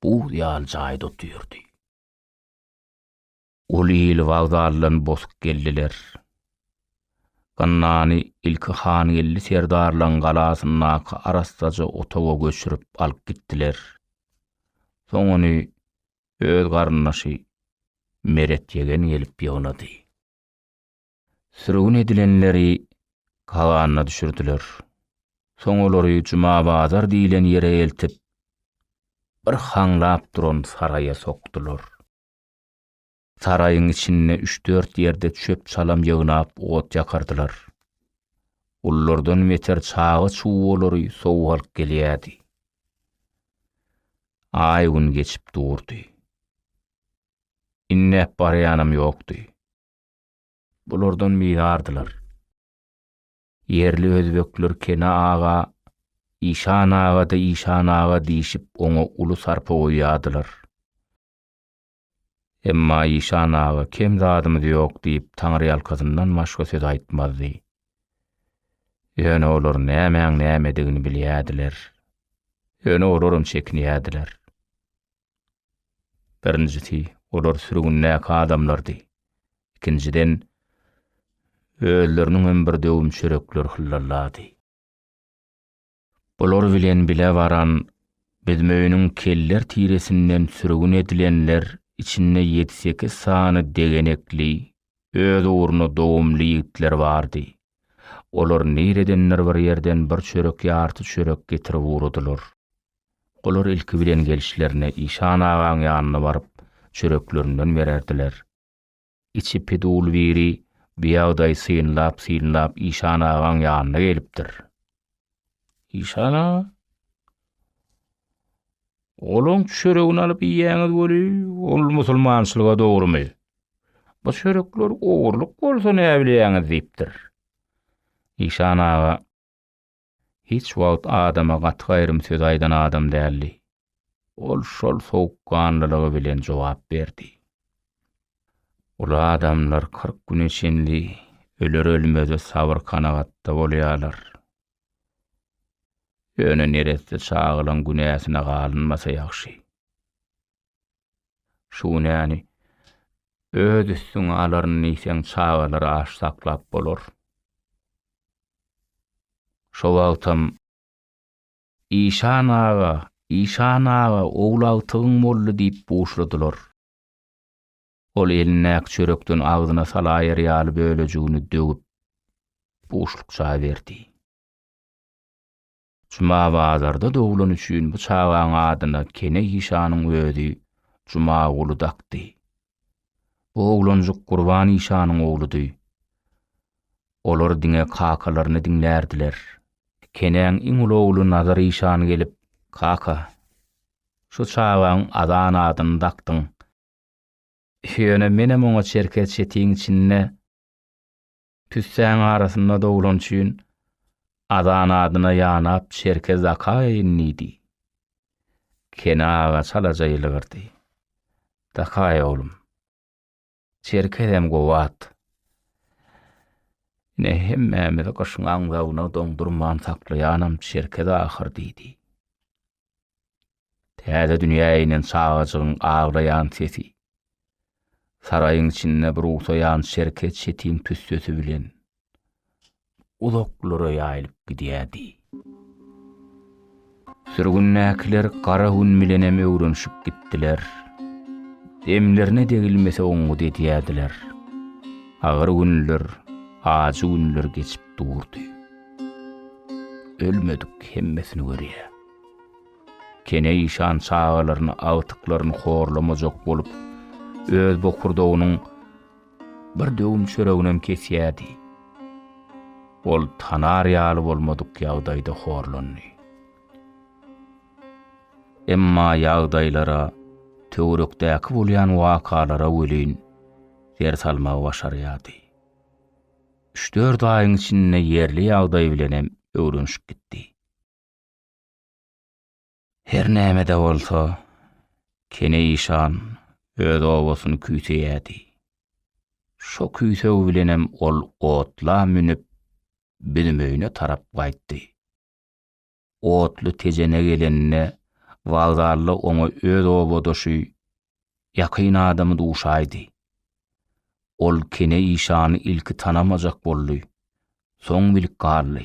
buz ýaly jaýda otyrdy. Uly il wokzaldan bosup geldiler. Gynnany ilki Hangeldi serdarlaň galasyndaky arassaja otaga göçürip alyp gitdiler. Soň ony öz garyndaşy Meret ýegen gelip ýygnady. Sürgün edilenleri Kaganda düşürdiler. Soň olary Jumabazar diýlen ýere eltip, bir haňlap duran saraýa sokdular. Saraýyň içinde üç-dört ýerde çöp-çalam ýygnap ot ýakardylar. Ululardan beter çaga-çugalary sowuk alyp gelýärdi. Aý-gün geçip durdy. Indäp barýanam ýokdy. Bulardan bizardylar. Ýerli özbekler Kene aga, Işan aga-da Işan aga diýşip oňa uly sarpa goýýardylar. Emma Işan aga kem zadymyz ýok diýip taňryýalkasyndan başga söz aýtmazdy. Ýöne olar nämäň nämedigini bilýärdiler. Ýöne olaram çekinýärdiler. Birinjisi, olar sürgündäki adamlardy. Ikinjiden, özleriniň hem bir döwüm çörekleri hyllallady. Bular bilen bile baran Büzmeýiniň keller tiresinden sürgün edilenler içinde ýedi-sekiz sany degenekli, öz ugruna dogumly ýigitler bardy. Olar niredendir bir ýerden bir çörek ýarty çörek getirip ugradylar. Olar ilki bilen gelişlerine Işan agaň ýanyna baryp, çöreklerinden bererdiler. Içi pidul biri bu ýagdaýy synlap-synlap Işan agaň ýanyna gelipdir. Işan aga, olaň çöregini alyp iýýäňiz weli, ol musulmançylyga dogrumy? Bu çörekler ogurlyk bolsa näbilýäňiz diýipdir. Işan aga, Hiç wagt adama gaty-gaýrym söz aýdan adam däldi. Ol şol sowukganlylygy bilen jogap berdi. Uly adamlar 40 güne çenli öler-ölmeze sabyr-kanagatda bolýarlar. Ýöne neresse çagalaň günäsine galynmasa ýagşy. Şu günäni öz üstüňe alaryn diýseň çagalary aç saklap bolar. Şo wagtam Işan aga, Işan aga, ogul agtygyň boldy diýip buşladylar. Ol elindäki çörekden agzyna salaýar ýaly bölejigini döwüp, buşlukça berdi. Jumabazarda doglany üçin bu çagaň adyna Kene işanyň özi Jumaguly dakdy. Bu oglanjyk Gurban işanyň ogludy. Olar diňe kakalaryny diňlärdiler. Kenäň iň uly ogly Nazar işan gelip, Kaka, şu çagaň Azan adyny dakdyň. Ýöne menem oňa çerkez çetiň içinde Tüssäň arasynda doglan üçin Azan adyna ýanap Çerkez dakaýyn diýdi. Kene aga çalaja ýylgyrdy. Dakaý oglum. Çerkezem gowy at. Ine hemmämizi gyşyň aňzagyna doňdurman saklaýanam Çerkez ahyr diýdi. Täze dünýä inen çagajygyň aglaýan sesi, saraýyň içinde bir ugsaýan çerkez çetiň tüssesi bilen uzaklara ýaýylyp gidýärdi. Sürgündäkiler gara gün bilenem öwrenişip gitdiler. Demlerine degilmese oňňut edýärdiler. Agyr günler, ajy günler geçip durdy. Ölmedik hemmesini görýär. Kene işan çagalaryny, agtyklaryny horlamajak bolup, öz bokurdagynyň bir döwüm çöreginem kesýärdi. Ol tanar ýaly bolmadyk ýagdaýda horlandy. Emma ýagdaýlara, töwerekdäki bolýan wakalara welin ser salmagy başarýardy. Üç-dört aýyň içinde ýerli ýagdaý bilenem öwrenişip gitdi. Her näme-de bolsa, Kene işan öz obasyny küýseýärdi. Şo küýseg bilenem ol otla münüp, Büzmeýine tarap gaýtdy. Otly Tejene geleninde wokzalda oňa öz obadaşy, ýakyn adamy duşaýdy. Ol Kene işany ilki tanamajak boldy, soň bilip galdy.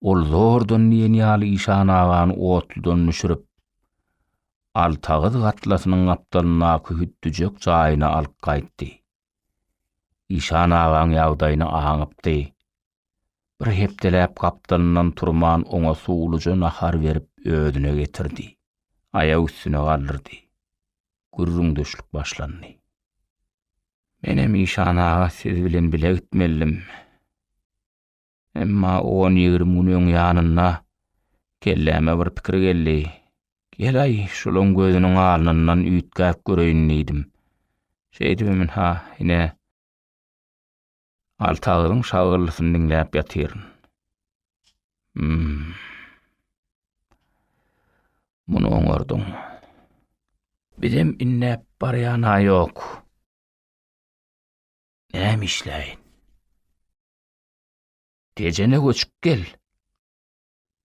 Ol zordan diýen ýaly Işan agany otludan düşürip, Altagyz gatlasynyň gapdalyndaky hütdüjek jaýyna alyp gaýtdy. Işan agaň ýagdaýyny aňypdy. Bir hepdeläp gapdalyndan turman oňa suwluja nahar berip özüne getirdi. Aýak üstüne galdyrdy. Gürrüňdeşlik başlandy. Menem Işan aga siz bilen bile gitmelidim. Emma on-ýigrimi gün öň ýanynda kelläme bir pikir geldi. Gel-aý, şulaň gözüniň alnyndan üýtgäp göreýin diýdim. Şeýdibem ynha, ine, Altagyzyň şagyllysyny diňläp ýatyryn. Hmm. Muny oňardyň. Bizem inläp barýan-a ýok. Näme işläýin? Tejene göçüp gel.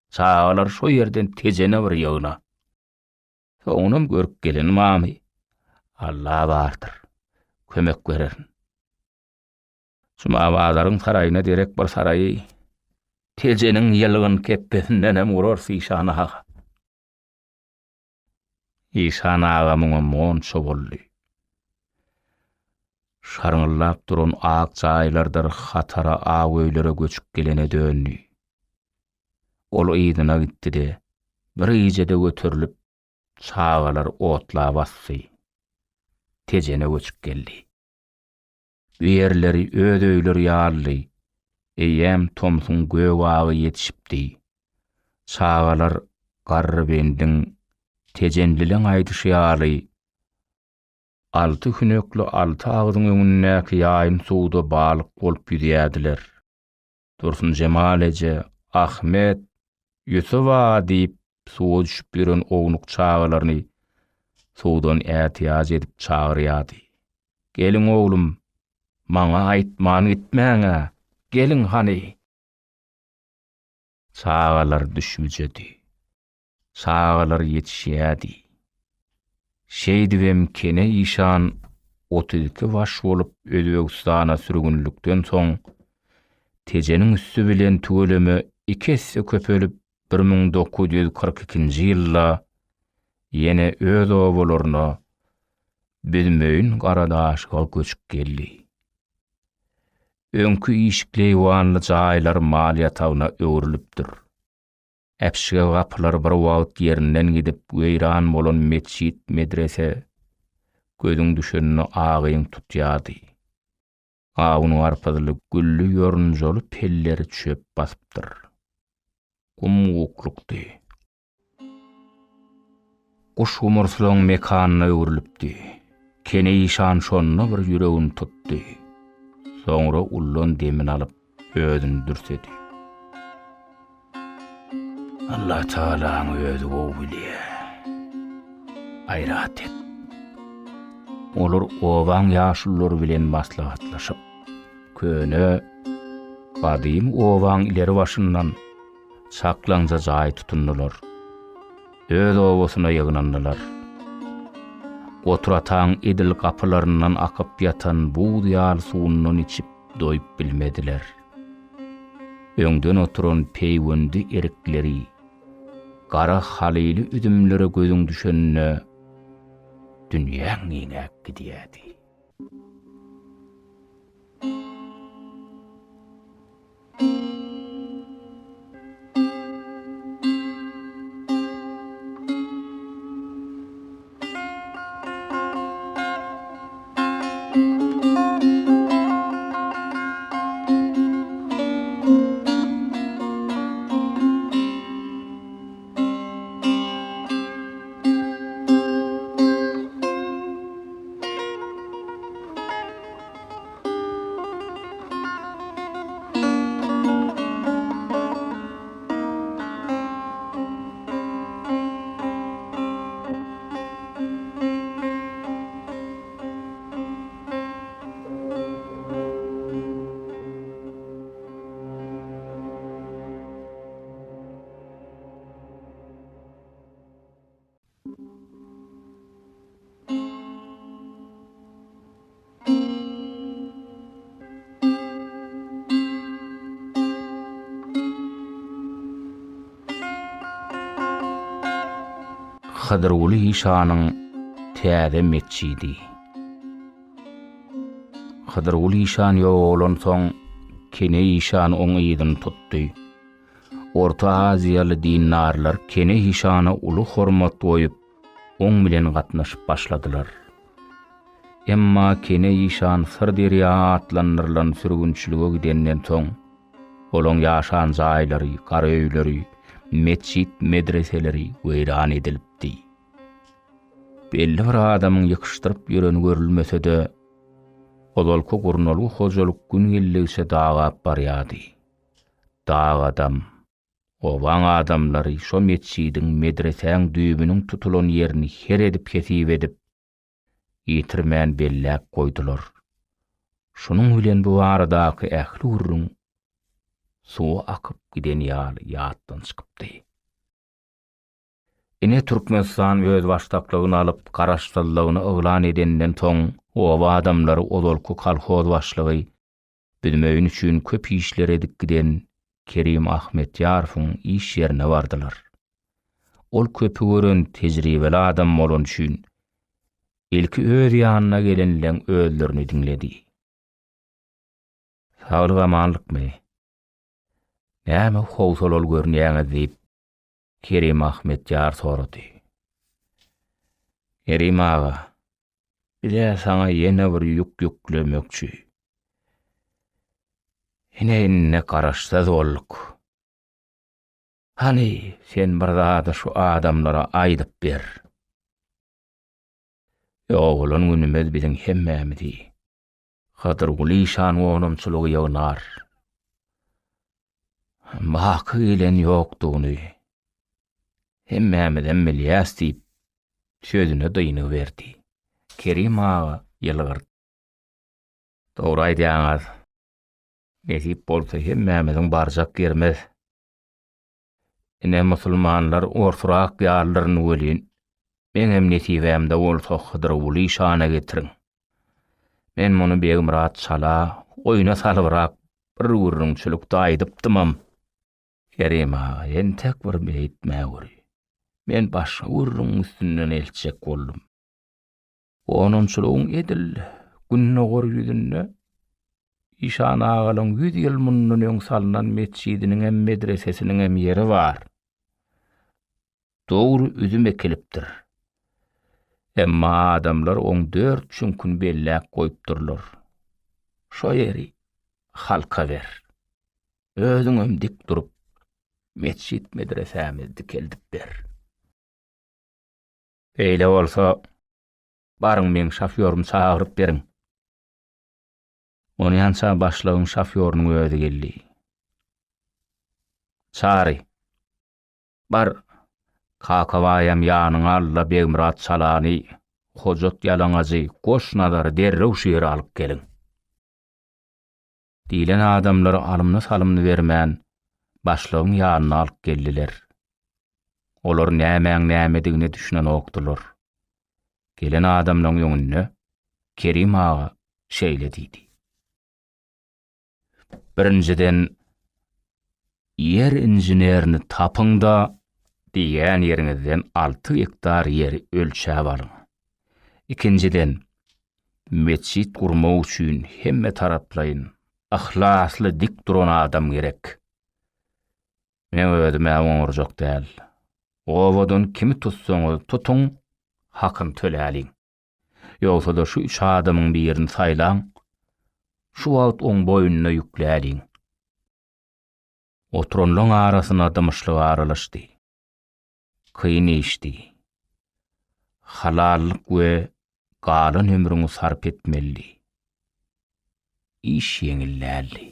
Çagalar şo ýerden Tejene bir ýygna. Soňunam görüp gelen mamy. Alla bardyr. Kömek bererin. Jumabazaryň saraýyna derek bir saraýy Tejeniň ýylgyn kepbesindenem gurarys işan aga. Işan aga muňa monça boldy. Şarňyllap duran ak jaýlardyr hatara ak öýlere göçüp gelene döndi. Ol yzyna gitdi-de, bir gijede göterilip, çagalary otla basdy. Tejene göçüp geldi. Bu ýerleri öz öýleri ýalydy. Eýýäm tomsuň gök-agy ýetişipdi. Çagalar Garrybendiň, Tejenlileň aýdyşy ýaly, alty hünekli alty agzyň öňündäki ýaýyn suwda balyk bolup ýüzýärdiler. Dursunjemal eje, Ahmet, Ýusup aga diýip, suwa düşüp ýören ownuk çagalaryny suwdan ätiýaç edip çagyrýardy. Geliň oglum, maňa aýtman gitmäň-ä, geliň hany! Çagalar düşbüjedi. Çagalar ýetişýärdi. Şeýdibem Kene işan 32 baş bolup Özbegistana sürgünlikden soň Tejeniň üsti bilen tüweleme iki esse köpelip 1942-nji ýylda ýene öz obalaryna Büzmeýin Garadaşyga göçüp geldi. Öňki işikli-eýwanly jaýlar mal ýatagyna öwrülipdir. Äpişge gapylar bir wagt ýerinden gidip weýran bolan metjit-medrese gözüň düşeninde agyň tutýardy. Gawun-garpyzly, gülli ýorunjaly pelleri çöp basypdyr. Gum-guklukdy. Guş-gumurslaň mekanyna öwrülipdi. Kene işan şonda bir ýüregini tutdy. Soňra ullan demini alyp, özüni dürsedi. Allatagalaň özi gowy bilýär. Gaýrat et. Olar obaň ýaşululary bilen maslahatlaşyp, köne, gadymy obaň ileri başyndan çaklaňja jaý tutundylar. Öz obasyna ýygnandylar. Gotur ataň edil gapylaryndan akyp ýatan buz ýaly suwundan içip doýup bilmediler. Öňden oturan peýwendi erikleri, gara halyly üzümlere gözüň düşeninde dünýäň giňäp gidýärdi. Hydyrguly işanyň täze metjidi. Hydyrguly işan ýogalansoň, Kene işan oň yzyny tutdy. Orta Aziýaly dindarlar Kene işana uly hormat goýup, oň bilen gatnaşyp başladylar. Emma Kene işan Syrderýa atlandyrylan sürgünçilige gidenden soň, olaň ýaşan jaýlary, gara öýleri, metjit-medreseleri weýran edilipdi. Belli bir adamyň ýykyşdyryp ýöreni görülmese-de, Ozalky gurnalgy hojalyk gün geldigiçe dagap barýardy. Dagadam. Obaň adamlary şo metjidiň, medresäň düýbüniň tutulan ýerini her edip-hesip edip, ýitirmän belläp goýdular. Şunuň bilen bu baradaky ähli gürrüň suwa akyp giden ýaly ýatdan çykypdy. Ine Türkmenistan özbaşdaklygyny alyp, garaşsyzlygyny yglan edenden soň, oba adamlary ozalky kolhoz başlygy, Büzmeýin üçin köp işler edip giden Kerim Ahmetýarowyň iş ýerine bardylar. Ol köpi gören, tejribeli adam bolany üçin, ilki öz ýanyna gelenleň özlerini diňledi. Saglyk-amanlykmy? Näme howsalaly görünýäňiz diýip, Kerim Ahmetýar sorady. Kerim aga, biz-ä saňa ýene bir ýük ýüklemekçi. Ine indi garaşsyz bolduk. Hany, sen bir zady şu adamlara aýdyp ber. Ýogalan günümiz biziň hemmämizi Hydyrguly işan gonamçylygy ýygnar. Baky gelen ýokdugyny hemmämizem bilýäs diýip, sözüne dyngy berdi. Kerim aga ýylgyrdy. Dogry aýdýaňyz. Nesip bolsa hemmämiziň barjak ýerimiz. Ine musulmanlar orsurak ýalydyryn welin, meňem nesibämde bolsa Hydyrguly şana getiriň. Men muny Begmyrat çala oýna salybrak bir gürrüňçilikde aýdypdymam. Kerim aga, entek bir beýtmäweri. Men başga gürrüňiň üstünden eltjek boldum. Gonamçylygyň edil gündogar ýüzünde Işan agalaň ýüz ýyl mundan öň salnan metjidiniňem, medresesiniňem ýeri bar. Dogry üzüm ekilipdir. Emma adamlar oň dört çüňküni belläp goýupdyrlar. Şo ýeri halka ber. Özüňem dik durup, metjit-medresämizi dikeldip ber. Beýle bolsa, baryň meň şofýorymy çagyryp beriň. Onýança başlygyň şofýorynyň özi geldi. Çary, bar, Kakabaýam ýanyňa al-da Begmyrat çalany, Hojat ýalaňajy, Goş Nazary derrew şu ýere alyp geliň. Diýlen adamlary alymny-salymny bermän, başlygyň ýanyna alyp geldiler. Olar nämäň nämedigine düşünenokdylar. Gelen adamlaryň öňünde Kerim aga şeýle diýdi. Birinjiden, ýer inženerini tapyň-da, diýýän ýeriňizden alty gektar ýeri ölçäp alyň. Ikinjiden, metjit gurmak üçin hemme taraplaýyn yhlasly dik duran adam gerek. Meň özüm-ä oňarjak däl. Obadan kimi tutsaňyz tutuň, hakyny töläliň. Ýogsa-da şu üç adamyň birini saýlaň, şu wagt oň boýnuna ýükläliň. Oturanlaň arasyna dymyşlyk aralaşdy. Kyn işdi. Halallyk we galan ömrüňi sarp etmelidi. Iş ýeňil däldi.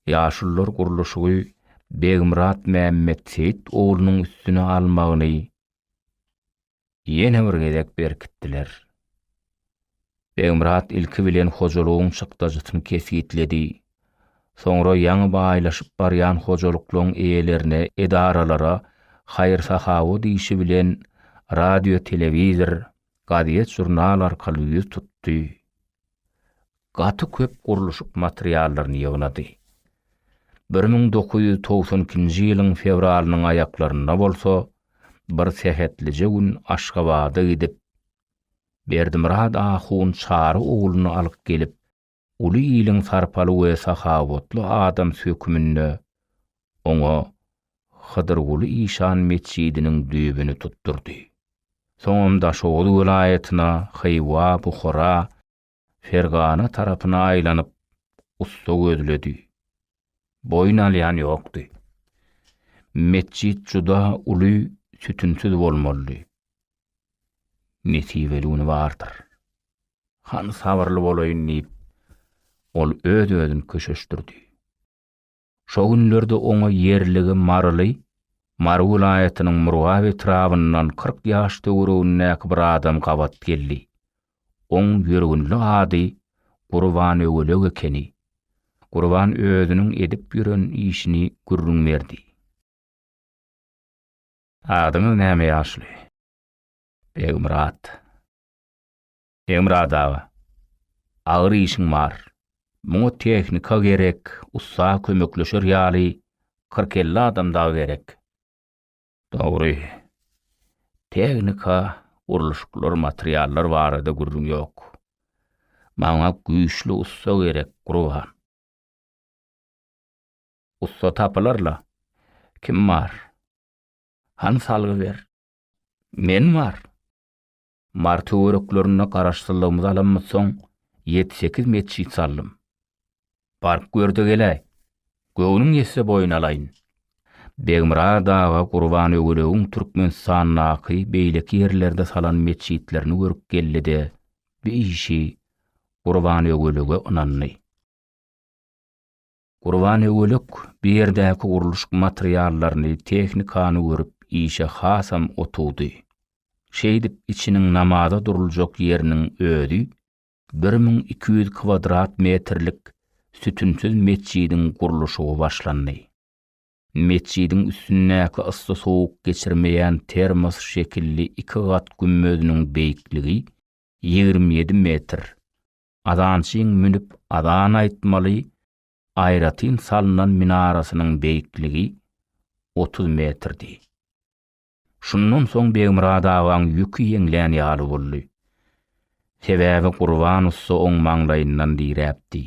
Ýaşulular gurluşygy Begmyrat Mämmetseýit oglunyň üstüne almagyny ýene bir gezek berkitdiler. Begmyrat ilki bilen hojalygyň çykdajysyny kesgitledi. Soňra ýaňy baýlaşyp barýan hojalyklaryň eýelerine, edaralara haýyr-sahawat işi bilen radio-telewizor, gazet-žurnal arkaly ýüz tutdy. Gaty köp gurluşyk materiallaryny ýygnady. 1992-nji ýylyň fewralynyň aýaklarynda bolsa bir sähetlije gün Aşgabada gidip, Berdimyrat ahun Çary ogluny alyp gelip, uly iliň sarpaly we sahawatly adamsy höküminde oňa Hydyrguly işan metjidiniň düýbüni tutdurdy. Soňam Daşoguz welaýatyna, Hywa, Buhara, Fergana tarapyna aýlanyp, ussa gözledi. Boýun alýan ýokdy. Metjit juda uly, sütünsiz bolmalydy. Nesibeli güni bardyr. Hany sabyrly bolaýyn diýip, ol öz-özüni köşeşdirdi. Şo günlerde oňa ýerligi maryly, Mary welaýatynyň Murgap etrabyndan 40 ýaş töweregindäki bir adam gabat geldi. Oň ýörgünli ady Gurban Öwelek ekeni. Gurban özüniň edip ýören işini gürrüň berdi. Adyňyz näme ýaşuly? Begmyrat. Begmyrat aga, agyr işiň bar. Muňa tehnika gerek, ussa kömekleşer ýaly kyrk-elli adam dagy gerek. Dogry. Tehnika, gurluşyklar, materiallar barada gürrüň ýok. Maňa güýçli ussa gerek, Gurban. Ussa tapylar-la. Kim bar? Hany salgy ber. Men bar. Mary töwereklerinde garaşsyzlygymyzy alanymyzsoň, ýedi-sekiz metjit saldym. Baryp gör-de geläý. Göwnüň ýetse boýun alaýyn. Begmyrat aga Gurban Öwelegiň Türkmenistandaky beýleki ýerlerde salan metjitlerini görüp geldi-de, bu işi Gurban Öwelege ynandy. Gurban Öwelek bu ýerdäki gurluşyk materiallaryny, tehnikany görüp işe hasam otuwdy. Şeýdip içiniň namaza duruljak ýeriniň özi 1200 kwadrat metrlik sütünsiz metjidiň gurluşygy başlandy. Metjidiň üstündäki yssy-sowuk geçirmeýän termos şekilli iki gat gümmeziniň beýikligi 27 metr, Azançyň münüp azan aýtmaly aýratyn salnan minarasynyň beýikligi 30 metrdi. Şundan soň Begmyrat agaň ýüki ýeňlän ýaly boldy. Sebäbi Gurban ussa oň maňlaýyndan diräpdi.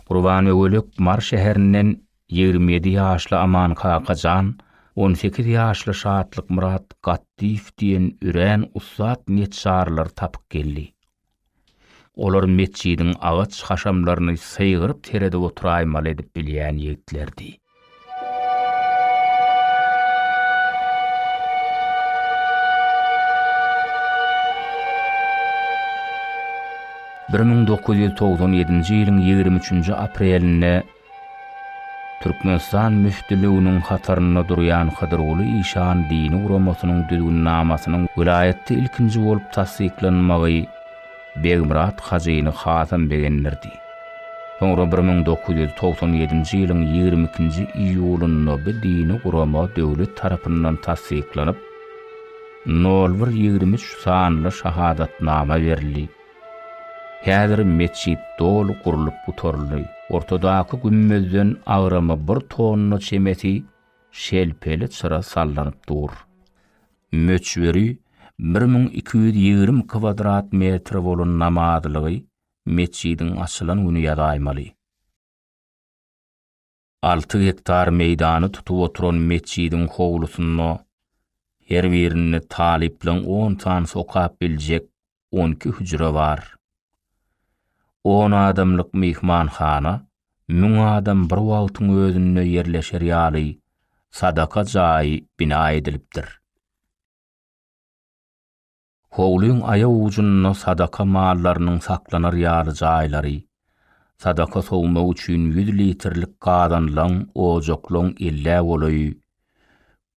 Gurban Öwelek Mary şäherinden 27 ýaşly Aman Kakajan, 18 ýaşly Şatlykmyrat Gatdyýew diýen örän ussat neçjarlary tapyp geldi. Olar metjidiň agaç haşamlaryny sygyryp seredip oturaýmaly edip bilýän ýigitlerdi. 1997-nji ýylyň 23-nji aprelinde Türkmenistan müftüliginiň hatarynda durýan Hydyrguly işan dini guramasynyň düzgünnamasynyň welaýatda ilkinji bolup tassyklanmagy Begmyrat hajyny hasam begendirdi. Soňra 1997-nji ýylyň 22-nji iýulynda bu dini gurama döwlet tarapyndan tassyklanyp, nol bir 23 sanly şahadatnama berildi. Häzir metjit doly gurlup gutaryldy. Ortadaky gümmezden agramy bir tonna çemesi şelpeli çyra sallanyp dur. Möçberi 1220 kwadrat metr bolan namazlygy metjidiň açylan güni ýazaýmaly. Alty gektar meýdany tutup oturan metjidiň howlusynda her birinde talyplaň on sanysy okap biljek on iki hüjre bar. On adamlyk myhmanhana müň adam bir wagtyň özünde ýerleşer ýaly sadaka jaýy bina edilipdir. Howlyň aýagujunda sadaka mallarynyň saklanar ýaly jaýlary, sadaka sowmak üçin ýüz litrlik gazanlaň, ojaklaň ellä golaýy,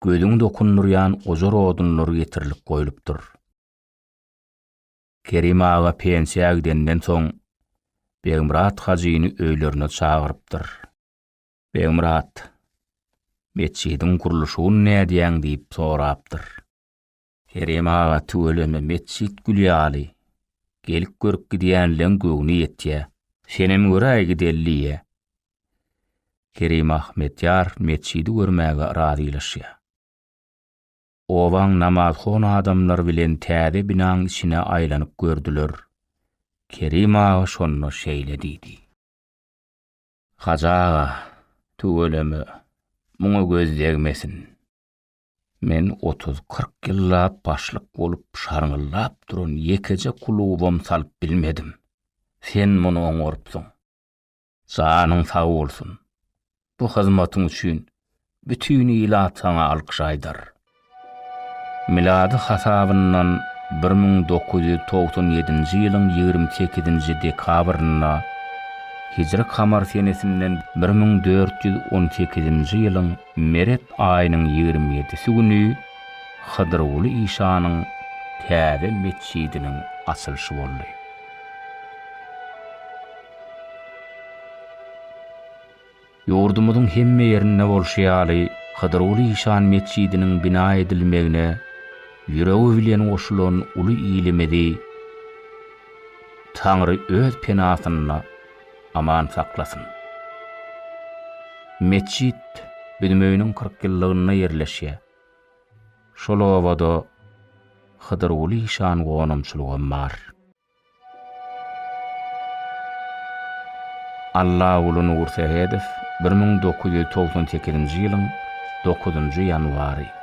gözüňi dokundyrýan ojar odunlary getirilip goýlupdyr. Kerim aga pensiýa gidenden soň, Begmyrat hajyny öýlerine çagyrypdyr. Begmyrat, metjidiň gurluşygyny nädýäň diýip sorapdyr. Kerim aga tüweleme metjit gül ýaly. Gelip görüp gidýänleň göwni ýetýä. Senem göräý gideli diýýä. Kerim Ahmetýar metjidi görmäge razylaşýa. Obaň namazhon adamlary bilen täze binaň içine aýlanyp gördüler. Kerim aga şonda şeýle diýdi. Hajy aga, tüweleme, muňa göz degmesin. Men otuz-kyrk ýyllap başlyk bolup şarňyllap duran ýekeje klubam salyp bilmedim. Sen muny oňarypsyň. Janyň sag bolsun. Bu hyzmatyň üçin bütin ilat saňa alkyş aýdar. Milady hasabyndan 1997-nji ýylyň 28-nji dekabrynda hijri kamar senesinden 1418-nji ýylyň meret aýynyň 27-si güni Hydyrguly işanyň täze metjidiniň açylyşy boldy. Ýurdumyzyň hemme ýerinde bolşy ýaly, Hydyrguly işan metjidiniň bina edilmegine ýüregi bilen goşulan uly ilimizi Taňry öz penasynda aman saklasyn. Metjit Büzmeýiniň 40 ýyllygynda ýerleşýär. Şol obada Hydyrguly işan gonamçylygam bar. Allaguly Nursähedow, 1998-nji ýylyň dokuzynjy ýanwary.